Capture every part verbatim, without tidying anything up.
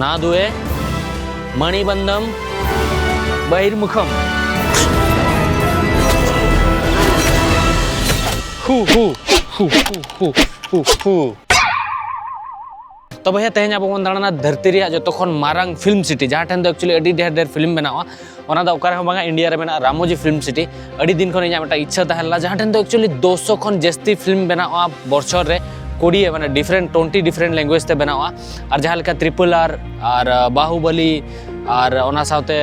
ᱱᱟᱫᱩᱣᱮ ᱢᱟᱱᱤᱵᱟᱱᱫᱟᱢ ᱵᱟᱦᱤᱨᱢᱩᱠᱷᱟᱢ᱾ ᱦᱩ, ᱦᱩ, ᱦᱩ, ᱦᱩ, ᱦᱩ, ᱦᱩ, ᱦᱩ᱾ ᱛᱚ ᱵᱚᱭᱦᱟ, ᱛᱮᱦᱮᱧ ᱟᱵᱚ ᱵᱚᱱ ᱫᱟᱬᱟᱱᱟ ᱫᱷᱟᱹᱨᱛᱤ ᱨᱮᱭᱟᱜ ᱡᱚᱛᱚ ᱠᱷᱚᱱ ᱢᱟᱨᱟᱝ ᱯᱷᱤᱞᱢ ᱥᱤᱴᱤ, ᱡᱟᱦᱟᱸ ᱴᱷᱮᱱ ᱫᱚ actually ᱟᱹᱰᱤ ᱰᱷᱮᱨ ᱰᱷᱮᱨ ᱯᱷᱤᱞᱢ ᱵᱮᱱᱟᱣᱟ᱾ ᱚᱱᱟ ᱫᱚ ᱚᱠᱟ ᱨᱮᱦᱚᱸ ᱵᱟᱝᱟ, ᱤᱱᱰᱤᱭᱟ ᱨᱮ ᱢᱮᱱᱟᱜᱼᱟ ᱨᱟᱢᱳᱡᱤ ᱯᱷᱤᱞᱢ ᱥᱤᱴᱤ᱾ ᱟᱹᱰᱤ ᱫᱤᱱ ᱠᱷᱚᱱ ᱤᱧᱟᱹᱜ ᱢᱤᱫᱴᱟᱝ ᱤᱪᱪᱷᱟᱹ ᱛᱟᱦᱮᱸ ᱞᱮᱱᱟ, ᱡᱟᱦᱟᱸ ᱴᱷᱮᱱ ᱫᱚ actually ᱫᱩᱥᱚ ᱠᱷᱚᱱ ᱡᱟᱹᱥᱛᱤ ᱯᱷᱤᱞᱢ ᱵᱮᱱᱟᱣᱟ ᱵᱚᱪᱷᱚᱨ ᱨᱮ, ᱠᱩᱲᱤ ᱢᱟᱱᱮ different, twenty different language ᱛᱮ ᱵᱮᱱᱟᱣᱟ᱾ ᱟᱨ ᱡᱟᱦᱟᱸ ᱞᱮᱠᱟ ᱴᱨᱤᱯᱚᱞ ᱟᱨ, ᱟᱨ ᱵᱟᱦᱩᱵᱟᱞᱤ, ᱟᱨ ᱚᱱᱟ ᱥᱟᱶᱛᱮ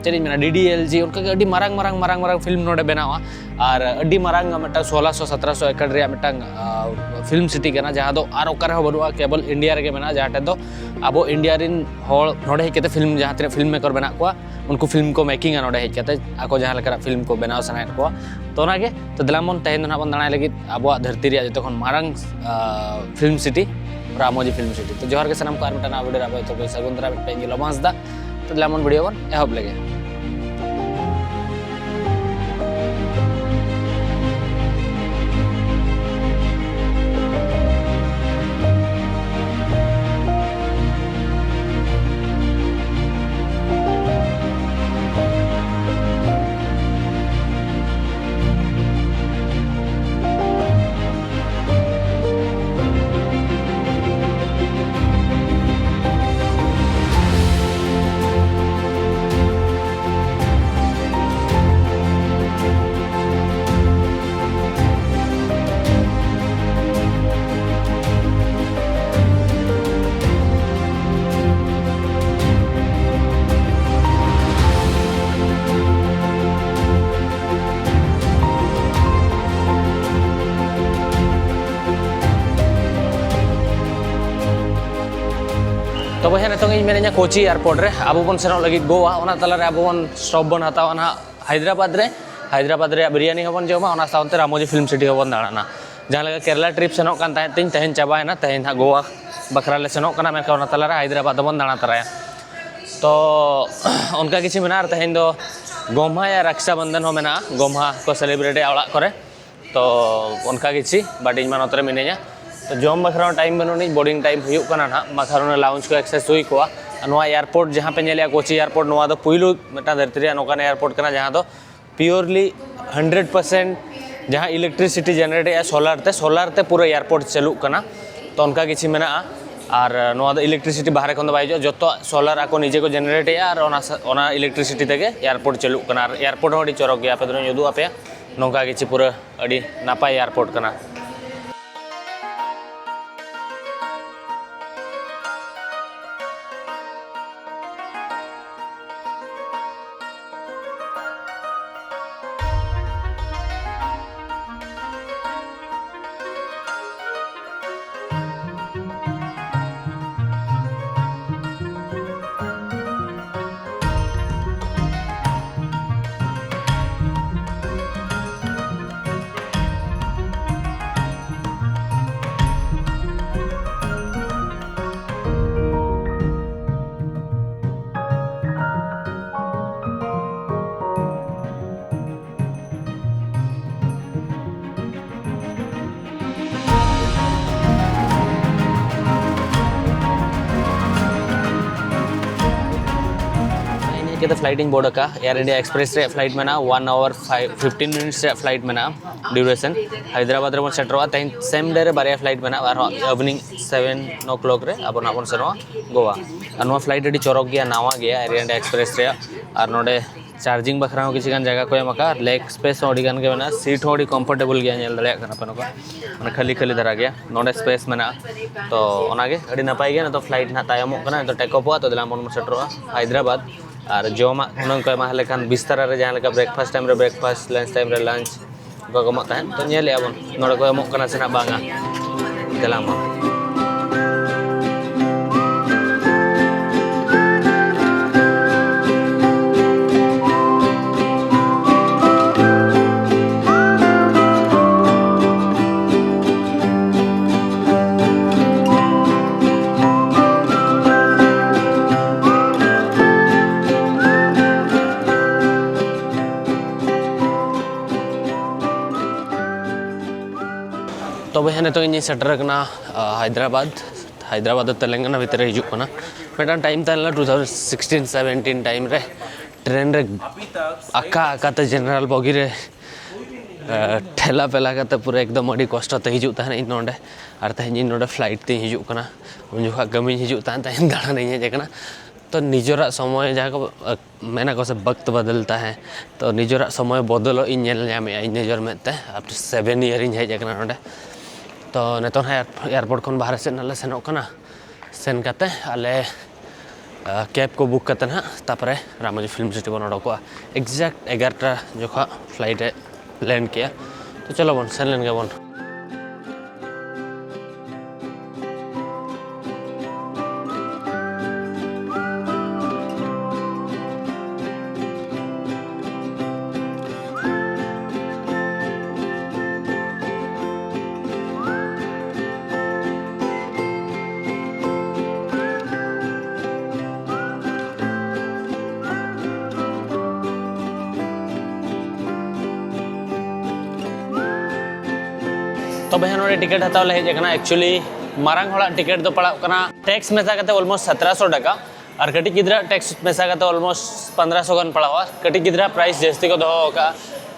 ᱪᱮᱫ ᱤᱧ ᱢᱮᱱᱟ, ᱰᱤ ᱰᱤ ᱮᱞ ᱡᱤ, ᱚᱱᱠᱟᱜᱮ ᱟᱹᱰᱤ ᱢᱟᱨᱟᱝ ᱢᱟᱨᱟᱝ ᱢᱟᱨᱟᱝ ᱢᱟᱨᱟᱝ ᱯᱷᱤᱞᱢ ᱱᱚᱰᱮ ᱵᱮᱱᱟᱣᱟ᱾ ᱟᱨ ᱟᱹᱰᱤ ᱢᱟᱨᱟᱝ ᱢᱤᱫᱴᱟᱝ ᱥᱳᱞᱟᱥᱚ ᱥᱚᱛᱨᱚᱥᱚ ᱮᱠᱚᱨ ᱨᱮᱭᱟᱜ ᱢᱤᱫᱴᱟᱝ, ᱟᱸ, ᱯᱷᱤᱞᱢ ᱥᱤᱴᱤ ᱠᱟᱱᱟ, ᱡᱟᱦᱟᱸ ᱫᱚ ᱟᱨ ᱚᱠᱟ ᱨᱮᱦᱚᱸ ᱵᱟᱹᱱᱩᱜᱼᱟ, ᱠᱮᱵᱚᱞ ᱤᱱᱰᱤᱭᱟ ᱨᱮᱜᱮ ᱢᱮᱱᱟᱜᱼᱟ, ᱡᱟᱦᱟᱸ ᱴᱷᱮᱱ ᱫᱚ ᱟᱵᱚ ᱤᱱᱰᱤᱭᱟ ᱨᱮᱱ ᱦᱚᱲ ᱱᱚᱰᱮ ᱦᱮᱡ ᱠᱟᱛᱮ ᱯᱷᱤᱞᱢ, ᱡᱟᱦᱟᱸ ᱛᱤᱱᱟᱹᱜ ᱯᱷᱤᱞᱢ ᱢᱮᱠᱟᱨ ᱢᱮᱱᱟᱜ ᱠᱚᱣᱟ, ᱩᱱᱠᱩ ᱯᱷᱤᱞᱢ ᱠᱚ ᱢᱮᱠᱤᱝᱟ ᱱᱚᱰᱮ ᱦᱮᱡ ᱠᱟᱛᱮ, ᱟᱠᱚ ᱡᱟᱦᱟᱸ ᱞᱮᱠᱟᱱᱟᱜ ᱯᱷᱤᱞᱢ ᱠᱚ ᱵᱮᱱᱟᱣ ᱥᱟᱱᱟᱭᱮᱫ ᱠᱚᱣᱟ᱾ ᱛᱚ ᱚᱱᱟᱜᱮ, ᱛᱚ ᱫᱮᱞᱟ ᱵᱚᱱ ᱛᱮᱦᱮᱧ ᱫᱚ ᱱᱟᱦᱟᱜ ᱵᱚᱱ ᱫᱟᱬᱟᱭ ᱞᱟᱹᱜᱤᱫ ᱟᱵᱚᱣᱟᱜ ᱫᱷᱟᱹᱨᱛᱤ ᱨᱮᱭᱟᱜ ᱡᱚᱛᱚ ᱠᱷᱚᱱ ᱢᱟᱨᱟᱝ, ᱟᱸ, ᱯᱷᱤᱞᱢ ᱥᱤᱴᱤ, ᱨᱟᱢᱳᱡᱤ ᱯᱷᱤᱞᱢ ᱥᱤᱴᱤ᱾ ᱛᱚ ᱡᱚᱦᱟᱨ ᱜᱮ ᱥᱟᱱᱟᱢ ᱠᱚ, ᱟᱨ ᱢᱤᱫᱴᱟᱝ ᱱᱟᱣᱟ ᱵᱷᱤᱰᱤᱭᱳ ᱨᱮ ᱟᱯᱮ ᱡᱚᱛᱚ ᱠᱚ ᱥᱟᱹᱜᱩᱱ ᱫᱟᱨᱟᱢ, ᱢᱤᱫᱴᱟᱝ ᱤᱧ ᱞᱚᱢᱟᱥ ᱫᱟ᱾ ᱛᱚ ᱫᱮᱞᱟ ᱵᱚᱱ ᱵᱷᱤᱰᱤᱭᱳ ᱵᱚᱱ ᱮᱦᱚᱵ ᱞᱮᱜᱮ᱾ ᱛᱚ ᱵᱚᱭᱦᱟ, ᱱᱤᱛᱚᱝ ᱤᱧ ᱢᱮᱱᱟᱹᱧᱟ ᱠᱳᱪᱤ ᱮᱭᱟᱨᱯᱳᱨᱴ ᱨᱮ, ᱟᱵᱚ ᱵᱚᱱ ᱥᱮᱱᱚᱜ ᱞᱟᱹᱜᱤᱫ ᱜᱳᱣᱟ᱾ ᱚᱱᱟ ᱛᱟᱞᱟᱨᱮ ᱟᱵᱚ ᱵᱚᱱ ᱥᱴᱚᱯ ᱵᱚᱱ ᱦᱟᱛᱟᱣᱟ ᱱᱟᱦᱟᱜ ᱦᱟᱭᱫᱨᱟᱵᱟᱫᱽ ᱨᱮ᱾ ᱦᱟᱭᱫᱨᱟᱵᱟᱫᱽ ᱨᱮᱭᱟᱜ ᱵᱤᱨᱭᱟᱱᱤ ᱦᱚᱸᱵᱚᱱ ᱡᱚᱢᱟ, ᱚᱱᱟ ᱥᱟᱶᱛᱮ ᱨᱟᱢᱳᱡᱤ ᱯᱷᱤᱞᱢ ᱥᱤᱴᱤ ᱦᱚᱸᱵᱚᱱ ᱫᱟᱬᱟᱱᱟ᱾ ᱡᱟᱦᱟᱸ ᱞᱮᱠᱟ ᱠᱮᱨᱟᱞᱟ ᱴᱨᱤᱯ ᱥᱮᱱᱚᱜ ᱠᱟᱱ ᱛᱟᱦᱮᱸᱫ ᱛᱤᱧ, ᱛᱮᱦᱮᱧ ᱪᱟᱵᱟᱭᱮᱱᱟ, ᱛᱮᱦᱮᱧ ᱦᱟᱸᱜ ᱜᱳᱣᱟ ᱵᱟᱠᱷᱨᱟ ᱞᱮ ᱥᱮᱱᱚᱜ ᱠᱟᱱᱟ, ᱢᱮᱱᱠᱷᱟᱱ ᱚᱱᱟ ᱛᱟᱞᱟᱨᱮ ᱦᱟᱭᱫᱨᱟᱵᱟᱫᱽ ᱦᱚᱸᱵᱚᱱ ᱫᱟᱬᱟ ᱛᱚᱨᱟᱭᱟ᱾ ᱛᱚ ᱚᱱᱠᱟ ᱠᱤᱪᱷᱩ ᱢᱮᱱᱟᱜᱼᱟ, ᱟᱨ ᱛᱮᱦᱮᱧ ᱫᱚ ᱜᱚᱢᱦᱟ ᱭᱟ ᱨᱟᱠᱥᱟ ᱵᱚᱱᱫᱷᱚᱱ ᱦᱚᱸ ᱢᱮᱱᱟᱜᱼᱟ, ᱜᱚᱢᱦᱟ ᱠᱚ ᱥᱮᱞᱤᱵᱨᱮᱴᱮᱜᱼᱟ ᱚᱲᱟᱜ ᱠᱚᱨᱮ᱾ ᱛᱚ ᱚᱱᱠᱟ ᱜᱮ ᱪᱮ ᱵᱟᱹᱴᱤᱧ ᱢᱟᱱᱚᱛ ᱨᱮ ᱢᱤᱱᱟᱹᱧᱟ᱾ ᱡᱚᱢ ᱵᱟᱠᱷᱨᱟ ᱦᱚᱸ ᱴᱟᱭᱤᱢ ᱵᱟᱹᱱᱩᱜ ᱟᱹᱱᱤᱡ, ᱵᱳᱨᱰᱤᱝ ᱴᱟᱭᱤᱢ ᱦᱩᱭᱩᱜ ᱠᱟᱱᱟ ᱱᱟᱦᱟᱜ, ᱵᱟᱠᱷᱟᱱ ᱚᱱᱟ ᱞᱟᱣᱩᱧᱡᱽ ᱠᱚ ᱮᱠᱥᱮᱥ ᱦᱩᱭ ᱠᱚᱜᱼᱟ᱾ ᱟᱨ ᱱᱚᱣᱟ ᱮᱭᱟᱨᱯᱳᱨᱴ ᱡᱟᱦᱟᱸ ᱯᱮ ᱧᱮᱞᱮᱜᱼᱟ, ᱠᱳᱪᱤ ᱮᱭᱟᱨᱯᱳᱨᱴ, ᱱᱚᱣᱟ ᱫᱚ ᱯᱩᱭᱞᱩ ᱢᱤᱫᱴᱟᱝ ᱫᱷᱟᱹᱨᱛᱤ ᱨᱮᱭᱟᱜ ᱱᱚᱝᱠᱟᱱ ᱮᱭᱟᱨᱯᱳᱨᱴ ᱠᱟᱱᱟ ᱡᱟᱦᱟᱸ ᱫᱚ ᱯᱤᱭᱳᱨᱞᱤ ᱦᱟᱱᱰᱨᱮᱰ ᱯᱟᱨᱥᱮᱱᱴ ᱡᱟᱦᱟᱸ ᱤᱞᱮᱠᱴᱨᱤᱥᱤᱴᱤ ᱡᱮᱱᱟᱨᱮᱴ ᱮᱜᱼᱟ ᱥᱳᱞᱟᱨ ᱛᱮ, ᱥᱳᱞᱟᱨ ᱛᱮ ᱯᱩᱨᱟᱹ ᱮᱭᱟᱨᱯᱳᱨᱴ ᱪᱟᱹᱞᱩᱜ ᱠᱟᱱᱟ᱾ ᱛᱚ ᱚᱱᱠᱟ ᱠᱤᱪᱷᱩ ᱢᱮᱱᱟᱜᱼᱟ᱾ ᱟᱨ ᱱᱚᱣᱟ ᱫᱚ ᱤᱞᱮᱠᱴᱨᱤᱥᱤᱴᱤ ᱵᱟᱦᱨᱮ ᱠᱷᱚᱱ ᱫᱚ ᱵᱟᱭ ᱦᱤᱡᱩᱜᱼᱟ, ᱡᱚᱛᱚ ᱥᱳᱞᱟᱨ ᱟᱠᱚ ᱱᱤᱡᱮ ᱠᱚ ᱡᱮᱱᱟᱨᱮᱴ ᱮᱜᱼᱟ ᱟᱨ ᱚᱱᱟ ᱥᱟ-, ᱚᱱᱟ ᱤᱞᱮᱠᱴᱨᱤᱥᱤᱴᱤ ᱛᱮᱜᱮ ᱮᱭᱟᱨᱯᱳᱨᱴ ᱪᱟᱹᱞᱩᱜ ᱠᱟᱱᱟ᱾ ᱟᱨ ᱮᱭᱟᱨᱯᱳᱨᱴ ᱦᱚᱸ ᱟᱹᱰᱤ ᱪᱚᱨᱚᱠ ᱜᱮᱭᱟ, ᱟᱯᱮ ᱫᱚᱞᱤᱧ ᱩᱫᱩᱜ ᱟᱯᱮᱭᱟ᱾ ᱱᱚᱝᱠᱟ ᱠᱤᱪᱷᱩ ᱯᱩᱨᱟᱹ ᱟᱹᱰᱤ ᱱᱟᱯᱟᱭ ᱮᱭᱟᱨᱯᱳᱨᱴ ᱠᱟᱱᱟ᱾ ᱤᱧ ᱦᱮᱡ ᱠᱟᱛᱮ ᱯᱷᱞᱟᱭᱤᱴ ᱤᱧ ᱵᱳᱨᱰ ᱟᱠᱟᱫᱼᱟ᱾ ᱮᱭᱟᱨ ᱤᱱᱰᱤᱭᱟ ᱮᱠᱥᱯᱨᱮᱥ ᱨᱮᱭᱟᱜ ᱯᱷᱞᱟᱭᱤᱴ ᱢᱮᱱᱟᱜᱼᱟ, ᱚᱣᱟᱱ ᱟᱣᱟᱨ ᱯᱷᱟᱭᱤᱵᱷ, ᱯᱷᱤᱯᱴᱤᱱ ᱢᱤᱱᱤᱴᱥ ᱨᱮᱭᱟᱜ ᱯᱷᱞᱟᱭᱤᱴ ᱢᱮᱱᱟᱜᱼᱟ ᱰᱤᱭᱩᱨᱮᱥᱚᱱ᱾ ᱦᱟᱭᱫᱨᱟᱵᱟᱫᱽ ᱨᱮᱵᱚᱱ ᱥᱮᱴᱮᱨᱚᱜᱼᱟ᱾ ᱛᱮᱦᱮᱧ ᱥᱮᱢ ᱰᱮ ᱨᱮ ᱵᱟᱨᱭᱟ ᱯᱷᱞᱟᱭᱤᱴ ᱢᱮᱱᱟᱜᱼᱟ, ᱟᱨᱦᱚᱸ ᱤᱵᱷᱤᱱᱤᱝ ᱥᱮᱵᱷᱮᱱ ᱳ ᱠᱞᱚᱠ ᱨᱮ ᱟᱵᱚ ᱱᱟᱦᱟᱜ ᱵᱚᱱ ᱥᱮᱱᱚᱜᱼᱟ ᱜᱳᱣᱟ᱾ ᱟᱨ ᱱᱚᱣᱟ ᱯᱷᱞᱟᱭᱤᱴ ᱟᱹᱰᱤ ᱪᱚᱨᱚᱠ ᱜᱮᱭᱟ, ᱱᱟᱣᱟ ᱜᱮᱭᱟ ᱮᱭᱟᱨ ᱤᱱᱰᱤᱭᱟ ᱮᱠᱥᱯᱨᱮᱥ ᱨᱮᱭᱟᱜ᱾ ᱟᱨ ᱱᱚᱰᱮ ᱪᱟᱨᱡᱤᱝ ᱵᱟᱠᱷᱨᱟ ᱦᱚᱸ ᱠᱤᱪᱷᱩ ᱜᱟᱱ ᱡᱟᱭᱜᱟ ᱠᱚ ᱮᱢ ᱟᱠᱟᱫᱼᱟ᱾ ᱞᱮᱜ ᱥᱯᱮᱥ ᱦᱚᱸ ᱟᱹᱰᱤ ᱜᱟᱱ ᱜᱮ ᱢᱮᱱᱟᱜᱼᱟ᱾ ᱥᱤᱴ ᱦᱚᱸ ᱟᱹᱰᱤ ᱠᱚᱢᱯᱷᱚᱨᱴᱮᱵᱚᱞ ᱜᱮᱭᱟ, ᱧᱮᱞ ᱫᱟᱲᱮᱭᱟᱜ ᱠᱟᱱᱟ ᱯᱮ ᱱᱚᱝᱠᱟ, ᱢᱟᱱᱮ ᱠᱷᱟᱹᱞᱤ ᱠᱷᱟᱹᱞᱤ ᱫᱷᱟᱨᱟ ᱜᱮᱭᱟ᱾ ᱱᱚᱰᱮ ᱥᱯᱮᱥ ᱢᱮᱱᱟᱜᱼᱟ, ᱛᱚ ᱚᱱᱟᱜᱮ ᱟᱹᱰᱤ ᱱᱟᱯᱟᱭ ᱜᱮᱭᱟ᱾ ᱱᱤᱛᱚᱜ ᱯᱷᱞᱟᱭᱤᱴ ᱱᱟᱦᱟᱜ ᱛᱟᱭᱚᱢᱚᱜ ᱠᱟᱱᱟ, ᱱᱤᱛᱚᱜ ᱴᱮᱠ ᱚᱯᱷᱚᱜᱼᱟ, ᱛᱚ ᱫᱮᱞᱟ ᱵᱚᱱ ᱥᱮᱴᱮᱨᱚᱜᱼᱟ ᱦᱟᱭᱫᱨᱟᱵᱟᱫᱽ᱾ ᱟᱨ ᱡᱚᱢᱟᱜ ᱦᱩᱱᱟᱹᱝ ᱠᱚ ᱮᱢᱟ ᱞᱮᱠᱷᱟᱱ ᱵᱤᱥᱛᱟᱨᱟ ᱨᱮ ᱡᱟᱦᱟᱸ ᱞᱮᱠᱟ ᱵᱨᱮᱠᱯᱷᱟᱥᱴ ᱴᱟᱭᱤᱢ ᱨᱮ ᱵᱨᱮᱠᱯᱷᱟᱥᱴ, ᱞᱟᱧᱪ ᱴᱟᱭᱤᱢ ᱨᱮ ᱞᱟᱧᱪ, ᱚᱱᱠᱟ ᱠᱚ ᱮᱢᱚᱜ ᱛᱟᱦᱮᱸᱫ᱾ ᱛᱚ ᱧᱮᱞᱮᱜᱼᱟ ᱵᱚᱱ ᱱᱚᱰᱮ ᱠᱚ ᱮᱢᱚᱜ ᱠᱟᱱᱟ ᱥᱮ ᱱᱟᱜ ᱵᱟᱝᱟ᱾ ᱫᱮᱞᱟ ᱢᱟ᱾ ᱛᱚᱵᱮ ᱦᱮᱸ, ᱱᱤᱛᱚᱜ ᱤᱧ ᱥᱮᱴᱮᱨ ᱟᱠᱟᱱᱟ ᱦᱟᱭᱫᱨᱟᱵᱟᱫᱽ᱾ ᱦᱟᱭᱫᱨᱟᱵᱟᱫᱽ ᱫᱚ ᱛᱮᱞᱮᱝᱜᱟᱱᱟ ᱵᱷᱤᱛᱨᱤ ᱨᱮ ᱦᱤᱡᱩᱜ ᱠᱟᱱᱟ᱾ ᱢᱤᱫᱴᱟᱝ ᱴᱟᱭᱤᱢ ᱛᱟᱦᱮᱸ ᱞᱮᱱᱟ two thousand sixteen seventeen time ᱨᱮ, ᱴᱨᱮᱱ ᱨᱮ ᱟᱠᱟ ᱟᱠᱟᱛᱮ ᱡᱮᱱᱟᱨᱟᱞ ᱵᱚᱜᱤ ᱨᱮ ᱴᱷᱮᱞᱟ ᱯᱮᱞᱟ ᱠᱟᱛᱮ ᱯᱩᱨᱟᱹ ᱮᱠᱫᱚᱢ ᱟᱹᱰᱤ ᱠᱚᱥᱴᱚ ᱛᱮ ᱦᱤᱡᱩᱜ ᱛᱟᱦᱮᱱ ᱤᱧ ᱱᱚᱰᱮ᱾ ᱟᱨ ᱛᱮᱦᱮᱧ ᱤᱧ ᱱᱚᱰᱮ ᱯᱷᱞᱟᱭᱤᱴ ᱛᱮᱧ ᱦᱤᱡᱩᱜ ᱠᱟᱱᱟ᱾ ᱩᱱ ᱡᱚᱠᱷᱚᱱ ᱠᱟᱹᱢᱤᱧ ᱦᱤᱡᱩᱜ ᱛᱟᱦᱮᱸᱫ, ᱛᱮᱦᱮᱧ ᱫᱟᱬᱟᱱᱤᱧ ᱦᱮᱡ ᱟᱠᱟᱱᱟ᱾ ᱛᱚ ᱱᱤᱡᱮᱨᱟᱜ ᱥᱚᱢᱚᱭ ᱡᱟᱦᱟᱸ ᱠᱚ ᱢᱮᱱᱟ ᱠᱚ ᱥᱮ ᱵᱚᱠᱛ ᱵᱚᱫᱚᱞᱛᱟ ᱦᱮᱸ, ᱛᱚ ᱱᱤᱡᱮᱨᱟᱜ ᱥᱚᱢᱚᱭ ᱵᱚᱫᱚᱞᱚᱜ ᱤᱧ ᱧᱮᱞ ᱧᱟᱢᱮᱫᱼᱟ ᱤᱧ ᱱᱤᱡᱮᱨ ᱢᱮᱫ ᱛᱮ᱾ ᱟᱯᱴᱟᱨ ᱥᱮᱵᱷᱮᱱ ᱤᱭᱟᱨ ᱤᱧ ᱦᱮᱡ ᱟᱠᱟᱱᱟ ᱱᱚᱰᱮ᱾ ᱛᱚ ᱱᱤᱛᱚᱜ ᱦᱟᱸᱜ ᱮᱭᱟᱨᱯᱳᱨᱴ ᱠᱷᱚᱱ ᱵᱟᱦᱨᱮ ᱥᱮᱫ ᱱᱟᱜ ᱞᱮ ᱥᱮᱱᱚᱜ ᱠᱟᱱᱟ᱾ ᱥᱮᱱ ᱠᱟᱛᱮ ᱟᱞᱮ ᱠᱮᱵᱽ ᱠᱚ ᱵᱩᱠ ᱠᱟᱛᱮ ᱱᱟᱦᱟᱜ ᱛᱟᱨᱯᱚᱨᱮ ᱨᱟᱢᱳᱡᱤ ᱯᱷᱤᱞᱢ ᱥᱤᱴᱤ ᱵᱚᱱ ᱚᱰᱚᱠᱚᱜᱼᱟ᱾ ᱮᱠᱡᱮᱠᱴ ᱮᱜᱟᱨᱚᱴᱟ ᱡᱚᱠᱷᱚᱱ ᱯᱷᱞᱟᱭᱤᱴ ᱮ ᱞᱮᱱᱰ ᱠᱮᱜᱼᱟ᱾ ᱛᱚ ᱪᱚᱞᱚ ᱵᱚᱱ ᱥᱮᱱ ᱞᱮᱱ ᱜᱮᱵᱚᱱ᱾ ᱛᱚᱵᱮ ᱦᱮᱸ, ᱱᱚᱰᱮ ᱴᱤᱠᱤᱴ ᱦᱟᱛᱟᱣ ᱞᱮ ᱦᱮᱡ ᱟᱠᱟᱱᱟ᱾ ᱮᱠᱪᱩᱭᱮᱞᱤ ᱢᱟᱨᱟᱝ ᱦᱚᱲᱟᱜ ᱴᱤᱠᱤᱴ ᱫᱚ ᱯᱟᱲᱟᱜ ᱠᱟᱱᱟ ᱴᱮᱠᱥ ᱢᱮᱥᱟ ᱠᱟᱛᱮ ᱚᱞᱢᱳᱥᱴ ᱥᱟᱛᱨᱟᱥᱚ ᱴᱟᱠᱟ, ᱟᱨ ᱠᱟᱹᱴᱤᱡ ᱜᱤᱫᱽᱨᱟᱹ ᱴᱮᱠᱥ ᱢᱮᱥᱟ ᱠᱟᱛᱮ ᱚᱞᱢᱳᱥᱴ ᱯᱚᱱᱫᱽᱨᱚᱥᱚ ᱜᱟᱱ ᱯᱟᱲᱟᱜᱼᱟ᱾ ᱠᱟᱹᱴᱤᱡ ᱜᱤᱫᱽᱨᱟᱹ ᱯᱨᱟᱭᱤᱥ ᱡᱟᱹᱥᱛᱤ ᱠᱚ ᱫᱚᱦᱚ ᱟᱠᱟᱫᱼᱟ᱾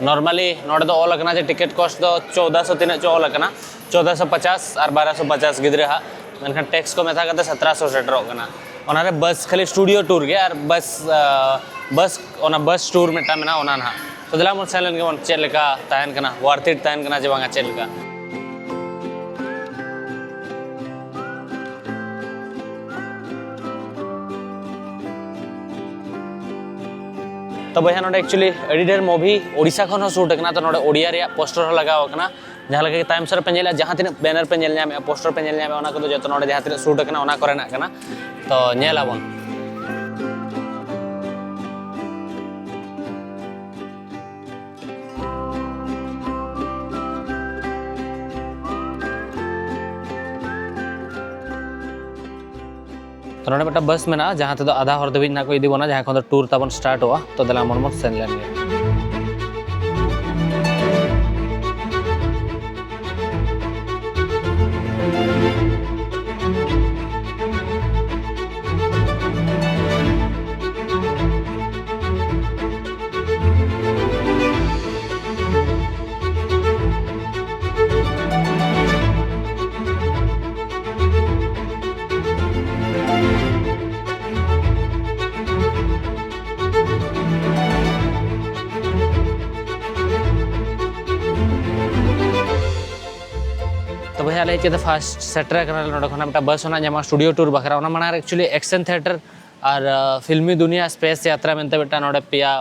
ᱱᱚᱨᱢᱟᱞᱤ ᱱᱚᱰᱮ ᱫᱚ ᱚᱞ ᱟᱠᱟᱱᱟ ᱡᱮ ᱴᱤᱠᱤᱴ ᱠᱚᱥᱴ ᱫᱚ ᱪᱳᱫᱟᱥᱚ ᱛᱤᱱᱟᱹᱜ ᱪᱚ ᱚᱞ ᱟᱠᱟᱱᱟ, ᱪᱳᱫᱟᱥᱚ ᱯᱚᱪᱟᱥ ᱟᱨ ᱵᱟᱨᱚᱥᱚ ᱯᱚᱪᱟᱥ ᱜᱤᱫᱽᱨᱟᱹ ᱦᱟᱸᱜ, ᱢᱮᱱᱠᱷᱟᱱ ᱴᱮᱠᱥ ᱠᱚ ᱢᱮᱥᱟ ᱠᱟᱛᱮ ᱥᱟᱛᱨᱟᱥᱚ ᱥᱮᱴᱮᱨᱚᱜ ᱠᱟᱱᱟ᱾ ᱚᱱᱟᱨᱮ ᱵᱟᱥ ᱠᱷᱟᱹᱞᱤ ᱥᱴᱩᱰᱤᱭᱳ ᱴᱩᱨ ᱜᱮ, ᱟᱨ ᱵᱟᱥ, ᱟᱸ, ᱵᱟᱥ, ᱚᱱᱟ ᱵᱟᱥ ᱴᱩᱨ ᱢᱤᱫᱴᱟᱝ ᱢᱮᱱᱟᱜᱼᱟ, ᱚᱱᱟ ᱱᱟᱦᱟᱜ᱾ ᱛᱚ ᱫᱮᱞᱟ ᱵᱚᱱ ᱥᱮᱱ ᱞᱮᱱ ᱜᱮᱵᱚᱱ, ᱪᱮᱫ ᱞᱮᱠᱟ ᱛᱟᱦᱮᱱ ᱠᱟᱱᱟ, ᱣᱟᱨᱛᱷ ᱤᱴ ᱛᱟᱦᱮᱱ ᱠᱟᱱᱟ ᱪᱮ ᱵᱟᱝᱟ, ᱪᱮᱫ ᱞᱮᱠᱟ᱾ ᱛᱚ ᱵᱚᱭᱦᱟ, ᱱᱚᱰᱮ ᱮᱠᱪᱩᱭᱮᱞᱤ ᱟᱹᱰᱤ ᱰᱷᱮᱨ ᱢᱩᱵᱷᱤ ᱳᱰᱤᱥᱟ ᱠᱷᱚᱱ ᱦᱚᱸ ᱥᱩᱴ ᱟᱠᱟᱱᱟ, ᱛᱚ ᱱᱚᱰᱮ ᱳᱰᱤᱭᱟ ᱨᱮᱭᱟᱜ ᱯᱳᱥᱴᱟᱨ ᱦᱚᱸ ᱞᱟᱜᱟᱣ ᱟᱠᱟᱱᱟ᱾ ᱡᱟᱦᱟᱸ ᱞᱮᱠᱟ ᱜᱮ ᱛᱟᱭᱚᱢ ᱥᱮᱫ ᱨᱮᱯᱮ ᱧᱮᱞᱮᱫᱼᱟ, ᱡᱟᱦᱟᱸ ᱛᱤᱱᱟᱹᱜ ᱵᱮᱱᱟᱨ ᱯᱮ ᱧᱮᱞ ᱧᱟᱢᱮᱫᱼᱟ, ᱯᱳᱥᱴᱟᱨ ᱯᱮ ᱧᱮᱞ ᱧᱟᱢᱮᱫᱼᱟ, ᱚᱱᱟ ᱠᱚᱫᱚ ᱡᱚᱛᱚ ᱱᱚᱰᱮ ᱡᱟᱦᱟᱸ ᱛᱤᱱᱟᱹᱜ ᱥᱩᱴ ᱟᱠᱟᱱᱟ, ᱚᱱᱟ ᱠᱚᱨᱮᱱᱟᱜ ᱠᱟᱱᱟ᱾ ᱛᱚ ᱧᱮᱞ ᱟᱵᱚᱱ᱾ ᱛᱚ ᱱᱚᱰᱮ ᱢᱤᱫᱴᱟᱝ ᱵᱟᱥ ᱢᱮᱱᱟᱜᱼᱟ, ᱡᱟᱦᱟᱸ ᱛᱮᱫᱚ ᱟᱫᱷᱟ ᱦᱚᱨ ᱫᱷᱟᱹᱵᱤᱡ ᱱᱟᱜ ᱠᱚ ᱤᱫᱤ ᱵᱚᱱᱟ, ᱡᱟᱦᱟᱸ ᱠᱷᱚᱱ ᱫᱚ ᱴᱩᱨ ᱛᱟᱵᱚᱱ ᱥᱴᱟᱨᱴᱚᱜᱼᱟ᱾ ᱛᱚ ᱫᱮᱞᱟ ᱢᱚᱱ ᱢᱚᱱ ᱥᱮᱱ ᱞᱮᱱ ᱜᱮ᱾ ᱦᱮᱡ ᱠᱟᱛᱮ ᱯᱷᱟᱥᱴ ᱥᱮᱴᱮᱨ ᱟᱠᱟᱱᱟᱞᱮ ᱱᱚᱰᱮ ᱠᱷᱚᱱᱟᱜ ᱢᱤᱫᱴᱟᱝ ᱵᱟᱥ ᱚᱱᱟ ᱧᱟᱢᱚᱜᱼᱟ ᱥᱴᱩᱰᱤᱭᱳ ᱴᱩᱨ ᱵᱟᱠᱷᱨᱟ᱾ ᱚᱱᱟ ᱢᱟᱲᱟᱝ ᱨᱮ ᱮᱠᱪᱩᱭᱮᱞᱤ ᱮᱠᱥᱮᱱ ᱛᱷᱤᱭᱮᱴᱟᱨ ᱟᱨ ᱯᱷᱤᱞᱢᱤ ᱫᱩᱱᱤᱭᱟ ᱥᱯᱮᱥ ᱭᱟᱛᱨᱟ ᱢᱮᱱᱛᱮ ᱢᱤᱫᱴᱟᱝ ᱱᱚᱰᱮ ᱯᱮᱭᱟ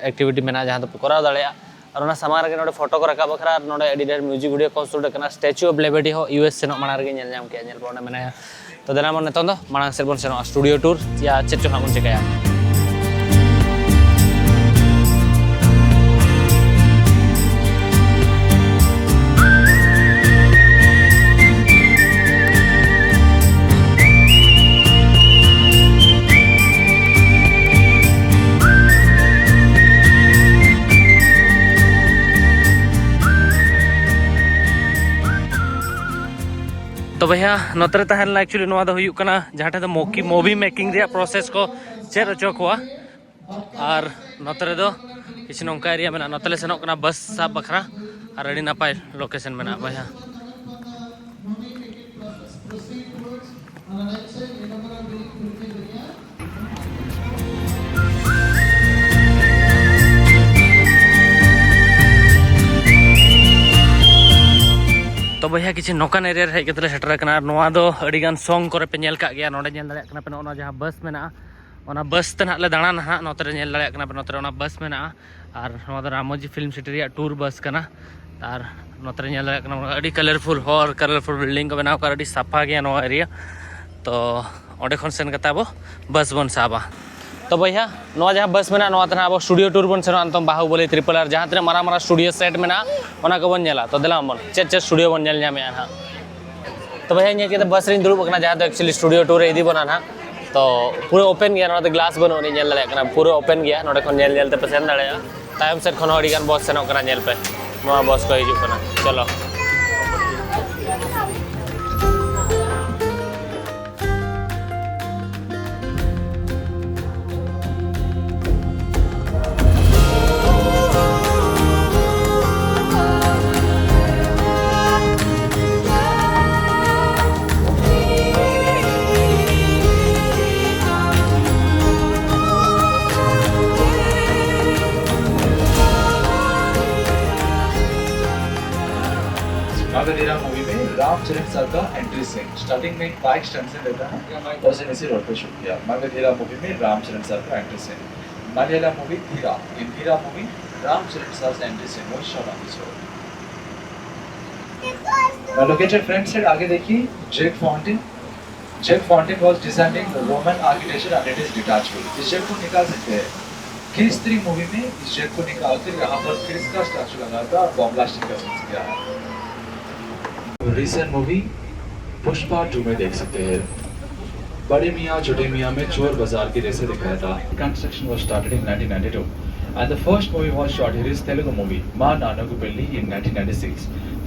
ᱮᱠᱴᱤᱵᱷᱤᱴᱤ ᱢᱮᱱᱟᱜᱼᱟ, ᱡᱟᱦᱟᱸ ᱫᱚᱯᱮ ᱠᱚᱨᱟᱣ ᱫᱟᱲᱮᱭᱟᱜᱼᱟ᱾ ᱟᱨ ᱚᱱᱟ ᱥᱟᱢᱟᱝ ᱨᱮᱜᱮ ᱱᱚᱰᱮ ᱯᱷᱳᱴᱳ ᱠᱚ ᱨᱟᱠᱟᱵ ᱵᱟᱠᱷᱨᱟ ᱟᱨ ᱱᱚᱰᱮ ᱟᱹᱰᱤ ᱰᱷᱮᱨ ᱢᱤᱭᱩᱡᱤᱠ ᱵᱷᱤᱰᱤᱭᱳ ᱠᱚ ᱥᱩᱴ ᱟᱠᱟᱱᱟ᱾ ᱥᱴᱮᱪᱩ ᱚᱯᱷ ᱞᱤᱵᱟᱨᱴᱤ ᱦᱚᱸ ᱤᱭᱩ ᱮᱥ ᱥᱮᱱᱚᱜ ᱢᱟᱲᱟᱝ ᱨᱮᱜᱮ ᱧᱮᱞ ᱧᱟᱢ ᱠᱮᱜᱼᱟ, ᱧᱮᱞ ᱯᱮ ᱚᱸᱰᱮ ᱢᱮᱱᱟᱭᱟ᱾ ᱛᱚ ᱫᱮᱞᱟ ᱵᱚᱱ ᱱᱤᱛᱚᱝ ᱫᱚ ᱢᱟᱲᱟᱝ ᱥᱮᱫ ᱵᱚᱱ ᱥᱮᱱᱚᱜᱼᱟ ᱥᱴᱩᱰᱤᱭᱳ ᱴᱩᱨ, ᱭᱟ ᱪᱮᱫ ᱪᱚ ᱦᱟᱸᱜ ᱵᱚᱱ ᱪᱤᱠᱟᱹᱭᱟ᱾ ᱛᱚ ᱵᱚᱭᱦᱟ, ᱱᱚᱛᱮ ᱨᱮ ᱛᱟᱦᱮᱸ ᱞᱮᱱᱟ ᱮᱠᱪᱩᱭᱮᱞᱤ ᱱᱚᱣᱟ ᱫᱚ ᱦᱩᱭᱩᱜ ᱠᱟᱱᱟ ᱡᱟᱦᱟᱸ ᱴᱷᱮᱱ ᱫᱚ ᱢᱚᱠᱤ ᱢᱩᱵᱷᱤ ᱢᱮᱠᱤᱝ ᱨᱮᱭᱟᱜ ᱯᱨᱚᱥᱮᱥ ᱠᱚ ᱪᱮᱫ ᱦᱚᱪᱚ ᱠᱚᱣᱟ᱾ ᱟᱨ ᱱᱚᱛᱮ ᱨᱮᱫᱚ ᱠᱤᱪᱷᱩ ᱱᱚᱝᱠᱟ ᱮᱨᱤᱭᱟ ᱢᱮᱱᱟᱜᱼᱟ, ᱱᱚᱛᱮ ᱞᱮ ᱥᱮᱱᱚᱜ ᱠᱟᱱᱟ ᱵᱟᱥ ᱥᱟᱵ ᱵᱟᱠᱷᱨᱟ᱾ ᱟᱨ ᱟᱹᱰᱤ ᱱᱟᱯᱟᱭ ᱞᱳᱠᱮᱥᱚᱱ ᱢᱮᱱᱟᱜᱼᱟ ᱵᱚᱭᱦᱟ᱾ ᱛᱚ ᱵᱚᱭᱦᱟ, ᱠᱤᱪᱷᱩ ᱱᱚᱝᱠᱟᱱ ᱮᱨᱤᱭᱟ ᱨᱮ ᱦᱮᱡ ᱠᱟᱛᱮ ᱞᱮ ᱥᱮᱴᱮᱨ ᱟᱠᱟᱱᱟ᱾ ᱟᱨ ᱱᱚᱣᱟ ᱫᱚ ᱟᱹᱰᱤ ᱜᱟᱱ ᱥᱚᱝ ᱠᱚᱨᱮ ᱯᱮ ᱧᱮᱞ ᱠᱟᱜ ᱜᱮᱭᱟ᱾ ᱱᱚᱰᱮ ᱧᱮᱞ ᱫᱟᱲᱮᱭᱟᱜ ᱠᱟᱱᱟ ᱯᱮ, ᱱᱚᱜᱼᱚ ᱱᱚᱣᱟ ᱡᱟᱦᱟᱸ ᱵᱟᱥ ᱢᱮᱱᱟᱜᱼᱟ, ᱚᱱᱟ ᱵᱟᱥ ᱛᱮ ᱱᱟᱦᱟᱜ ᱞᱮ ᱫᱟᱬᱟᱱᱟ ᱦᱟᱸᱜ᱾ ᱱᱚᱛᱮ ᱨᱮ ᱧᱮᱞ ᱫᱟᱲᱮᱭᱟᱜ ᱠᱟᱱᱟ ᱯᱮ, ᱱᱚᱛᱮ ᱨᱮ ᱚᱱᱟ ᱵᱟᱥ ᱢᱮᱱᱟᱜᱼᱟ᱾ ᱟᱨ ᱱᱚᱣᱟ ᱫᱚ ᱨᱟᱢᱳᱡᱤ ᱯᱷᱤᱞᱢ ᱥᱤᱴᱤ ᱨᱮᱭᱟᱜ ᱴᱩᱨ ᱵᱟᱥ ᱠᱟᱱᱟ᱾ ᱟᱨ ᱱᱚᱛᱮ ᱨᱮ ᱧᱮᱞ ᱫᱟᱲᱮᱭᱟᱜ ᱠᱟᱱᱟ ᱟᱹᱰᱤ ᱠᱟᱞᱟᱨᱯᱷᱩᱞ ᱦᱚᱨ, ᱠᱟᱞᱟᱨᱯᱷᱩᱞ ᱵᱤᱞᱰᱤᱝ ᱠᱚ ᱵᱮᱱᱟᱣ ᱠᱟᱜᱼᱟ, ᱟᱹᱰᱤ ᱥᱟᱯᱷᱟ ᱜᱮᱭᱟ ᱱᱚᱣᱟ ᱮᱨᱤᱭᱟ᱾ ᱛᱚ ᱚᱸᱰᱮ ᱠᱷᱚᱱ ᱥᱮᱱ ᱠᱟᱛᱮ ᱟᱵᱚ ᱵᱟᱥ ᱵᱚᱱ ᱥᱟᱵᱟ᱾ ᱛᱚ ᱵᱚᱭᱦᱟ, ᱱᱚᱣᱟ ᱡᱟᱦᱟᱸ ᱵᱟᱥ ᱢᱮᱱᱟᱜᱼᱟ, ᱱᱚᱣᱟ ᱛᱮ ᱱᱟᱦᱟᱜ ᱟᱵᱚ ᱥᱴᱩᱰᱤᱭᱳ ᱴᱩᱨ ᱵᱚᱱ ᱥᱮᱱᱚᱜᱼᱟ᱾ ᱱᱤᱛᱚᱝ ᱵᱟᱦᱩᱵᱚᱞᱤ ᱴᱨᱤᱯᱚᱞ ᱟᱨ ᱡᱟᱦᱟᱸ ᱛᱤᱱᱟᱹᱜ ᱢᱟᱨᱟᱝ ᱢᱟᱨᱟᱝ ᱥᱴᱩᱰᱤᱭᱳ ᱥᱮᱴ ᱢᱮᱱᱟᱜᱼᱟ, ᱚᱱᱟ ᱠᱚᱵᱚᱱ ᱧᱮᱞᱟ᱾ ᱛᱚ ᱫᱮᱞᱟ ᱵᱚᱱ, ᱪᱮᱫ ᱪᱮᱫ ᱥᱴᱩᱰᱤᱭᱳ ᱵᱚᱱ ᱧᱮᱞ ᱧᱟᱢᱮᱜᱼᱟ ᱱᱟᱦᱟᱜ᱾ ᱛᱚ ᱵᱚᱭᱦᱟ, ᱤᱧ ᱦᱮᱡ ᱠᱟᱛᱮ ᱵᱟᱥ ᱨᱤᱧ ᱫᱩᱲᱩᱵ ᱟᱠᱟᱱᱟ, ᱡᱟᱦᱟᱸ ᱫᱚ ᱮᱠᱪᱩᱭᱮᱞᱤ ᱥᱴᱩᱰᱤᱭᱳ ᱴᱩᱨ ᱨᱮ ᱤᱫᱤ ᱵᱚᱱᱟ ᱱᱟᱦᱟᱜ᱾ ᱛᱚ ᱯᱩᱨᱟᱹ ᱳᱯᱮᱱ ᱜᱮᱭᱟ, ᱱᱚᱣᱟ ᱫᱚ ᱜᱞᱟᱥ ᱵᱟᱹᱱᱩᱜ ᱟᱹᱱᱤᱡ, ᱧᱮᱞ ᱫᱟᱲᱮᱭᱟᱜ ᱠᱟᱱᱟ, ᱯᱩᱨᱟᱹ ᱳᱯᱮᱱ ᱜᱮᱭᱟ᱾ ᱱᱚᱸᱰᱮ ᱠᱷᱚᱱ ᱧᱮᱞ ᱧᱮᱞ ᱛᱮᱯᱮ ᱥᱮᱱ ᱫᱟᱲᱮᱭᱟᱜᱼᱟ᱾ ᱛᱟᱭᱚᱢ ᱥᱮᱫ ᱠᱷᱚᱱ ᱦᱚᱸ ᱟᱹᱰᱤ ᱜᱟᱱ ᱵᱟᱥ ᱥᱮᱱᱚᱜ ᱠᱟᱱᱟ, ᱧᱮᱞ ᱯᱮ, ᱱᱚᱣᱟ ᱵᱟᱥ ᱠᱚ ᱦᱤᱡᱩᱜ ᱠᱟᱱᱟ᱾ ᱪᱚᱞᱚ᱾ रामचरण सर का एंट्री सीन, स्टार्टिंग में एक बाइक स्टंट सीन रहता है, उस सीन से रोड पे शूट किया। मगधीरा मूवी में रामचरण सर का entry scene, Malayalam movie Dheera, in Dheera movie Ramcharan sir entry scene, वो shot on this road. Located front side आगे देखिए, Jacques Fontaine. Jacques Fontaine was designing the Roman architecture and it is detachable. इस जेक को निकाल सकते हैं। क्रिस थ्री मूवी में इस जेक को निकाल कर यहाँ पर क्रिस का स्टैचू लगा था और बॉम्ब ब्लास्टिंग का सीन किया है। रिसेंट मूवी पुष्पा टू में देख सकते हैं। बड़े मियाँ छोटे मियाँ में चोर बाजार की रेसे दिखाया था। Construction was started in nineteen ninety-two and the first movie was shot here is Telugu movie माँ नानू की पेल्ली in nineteen ninety-six.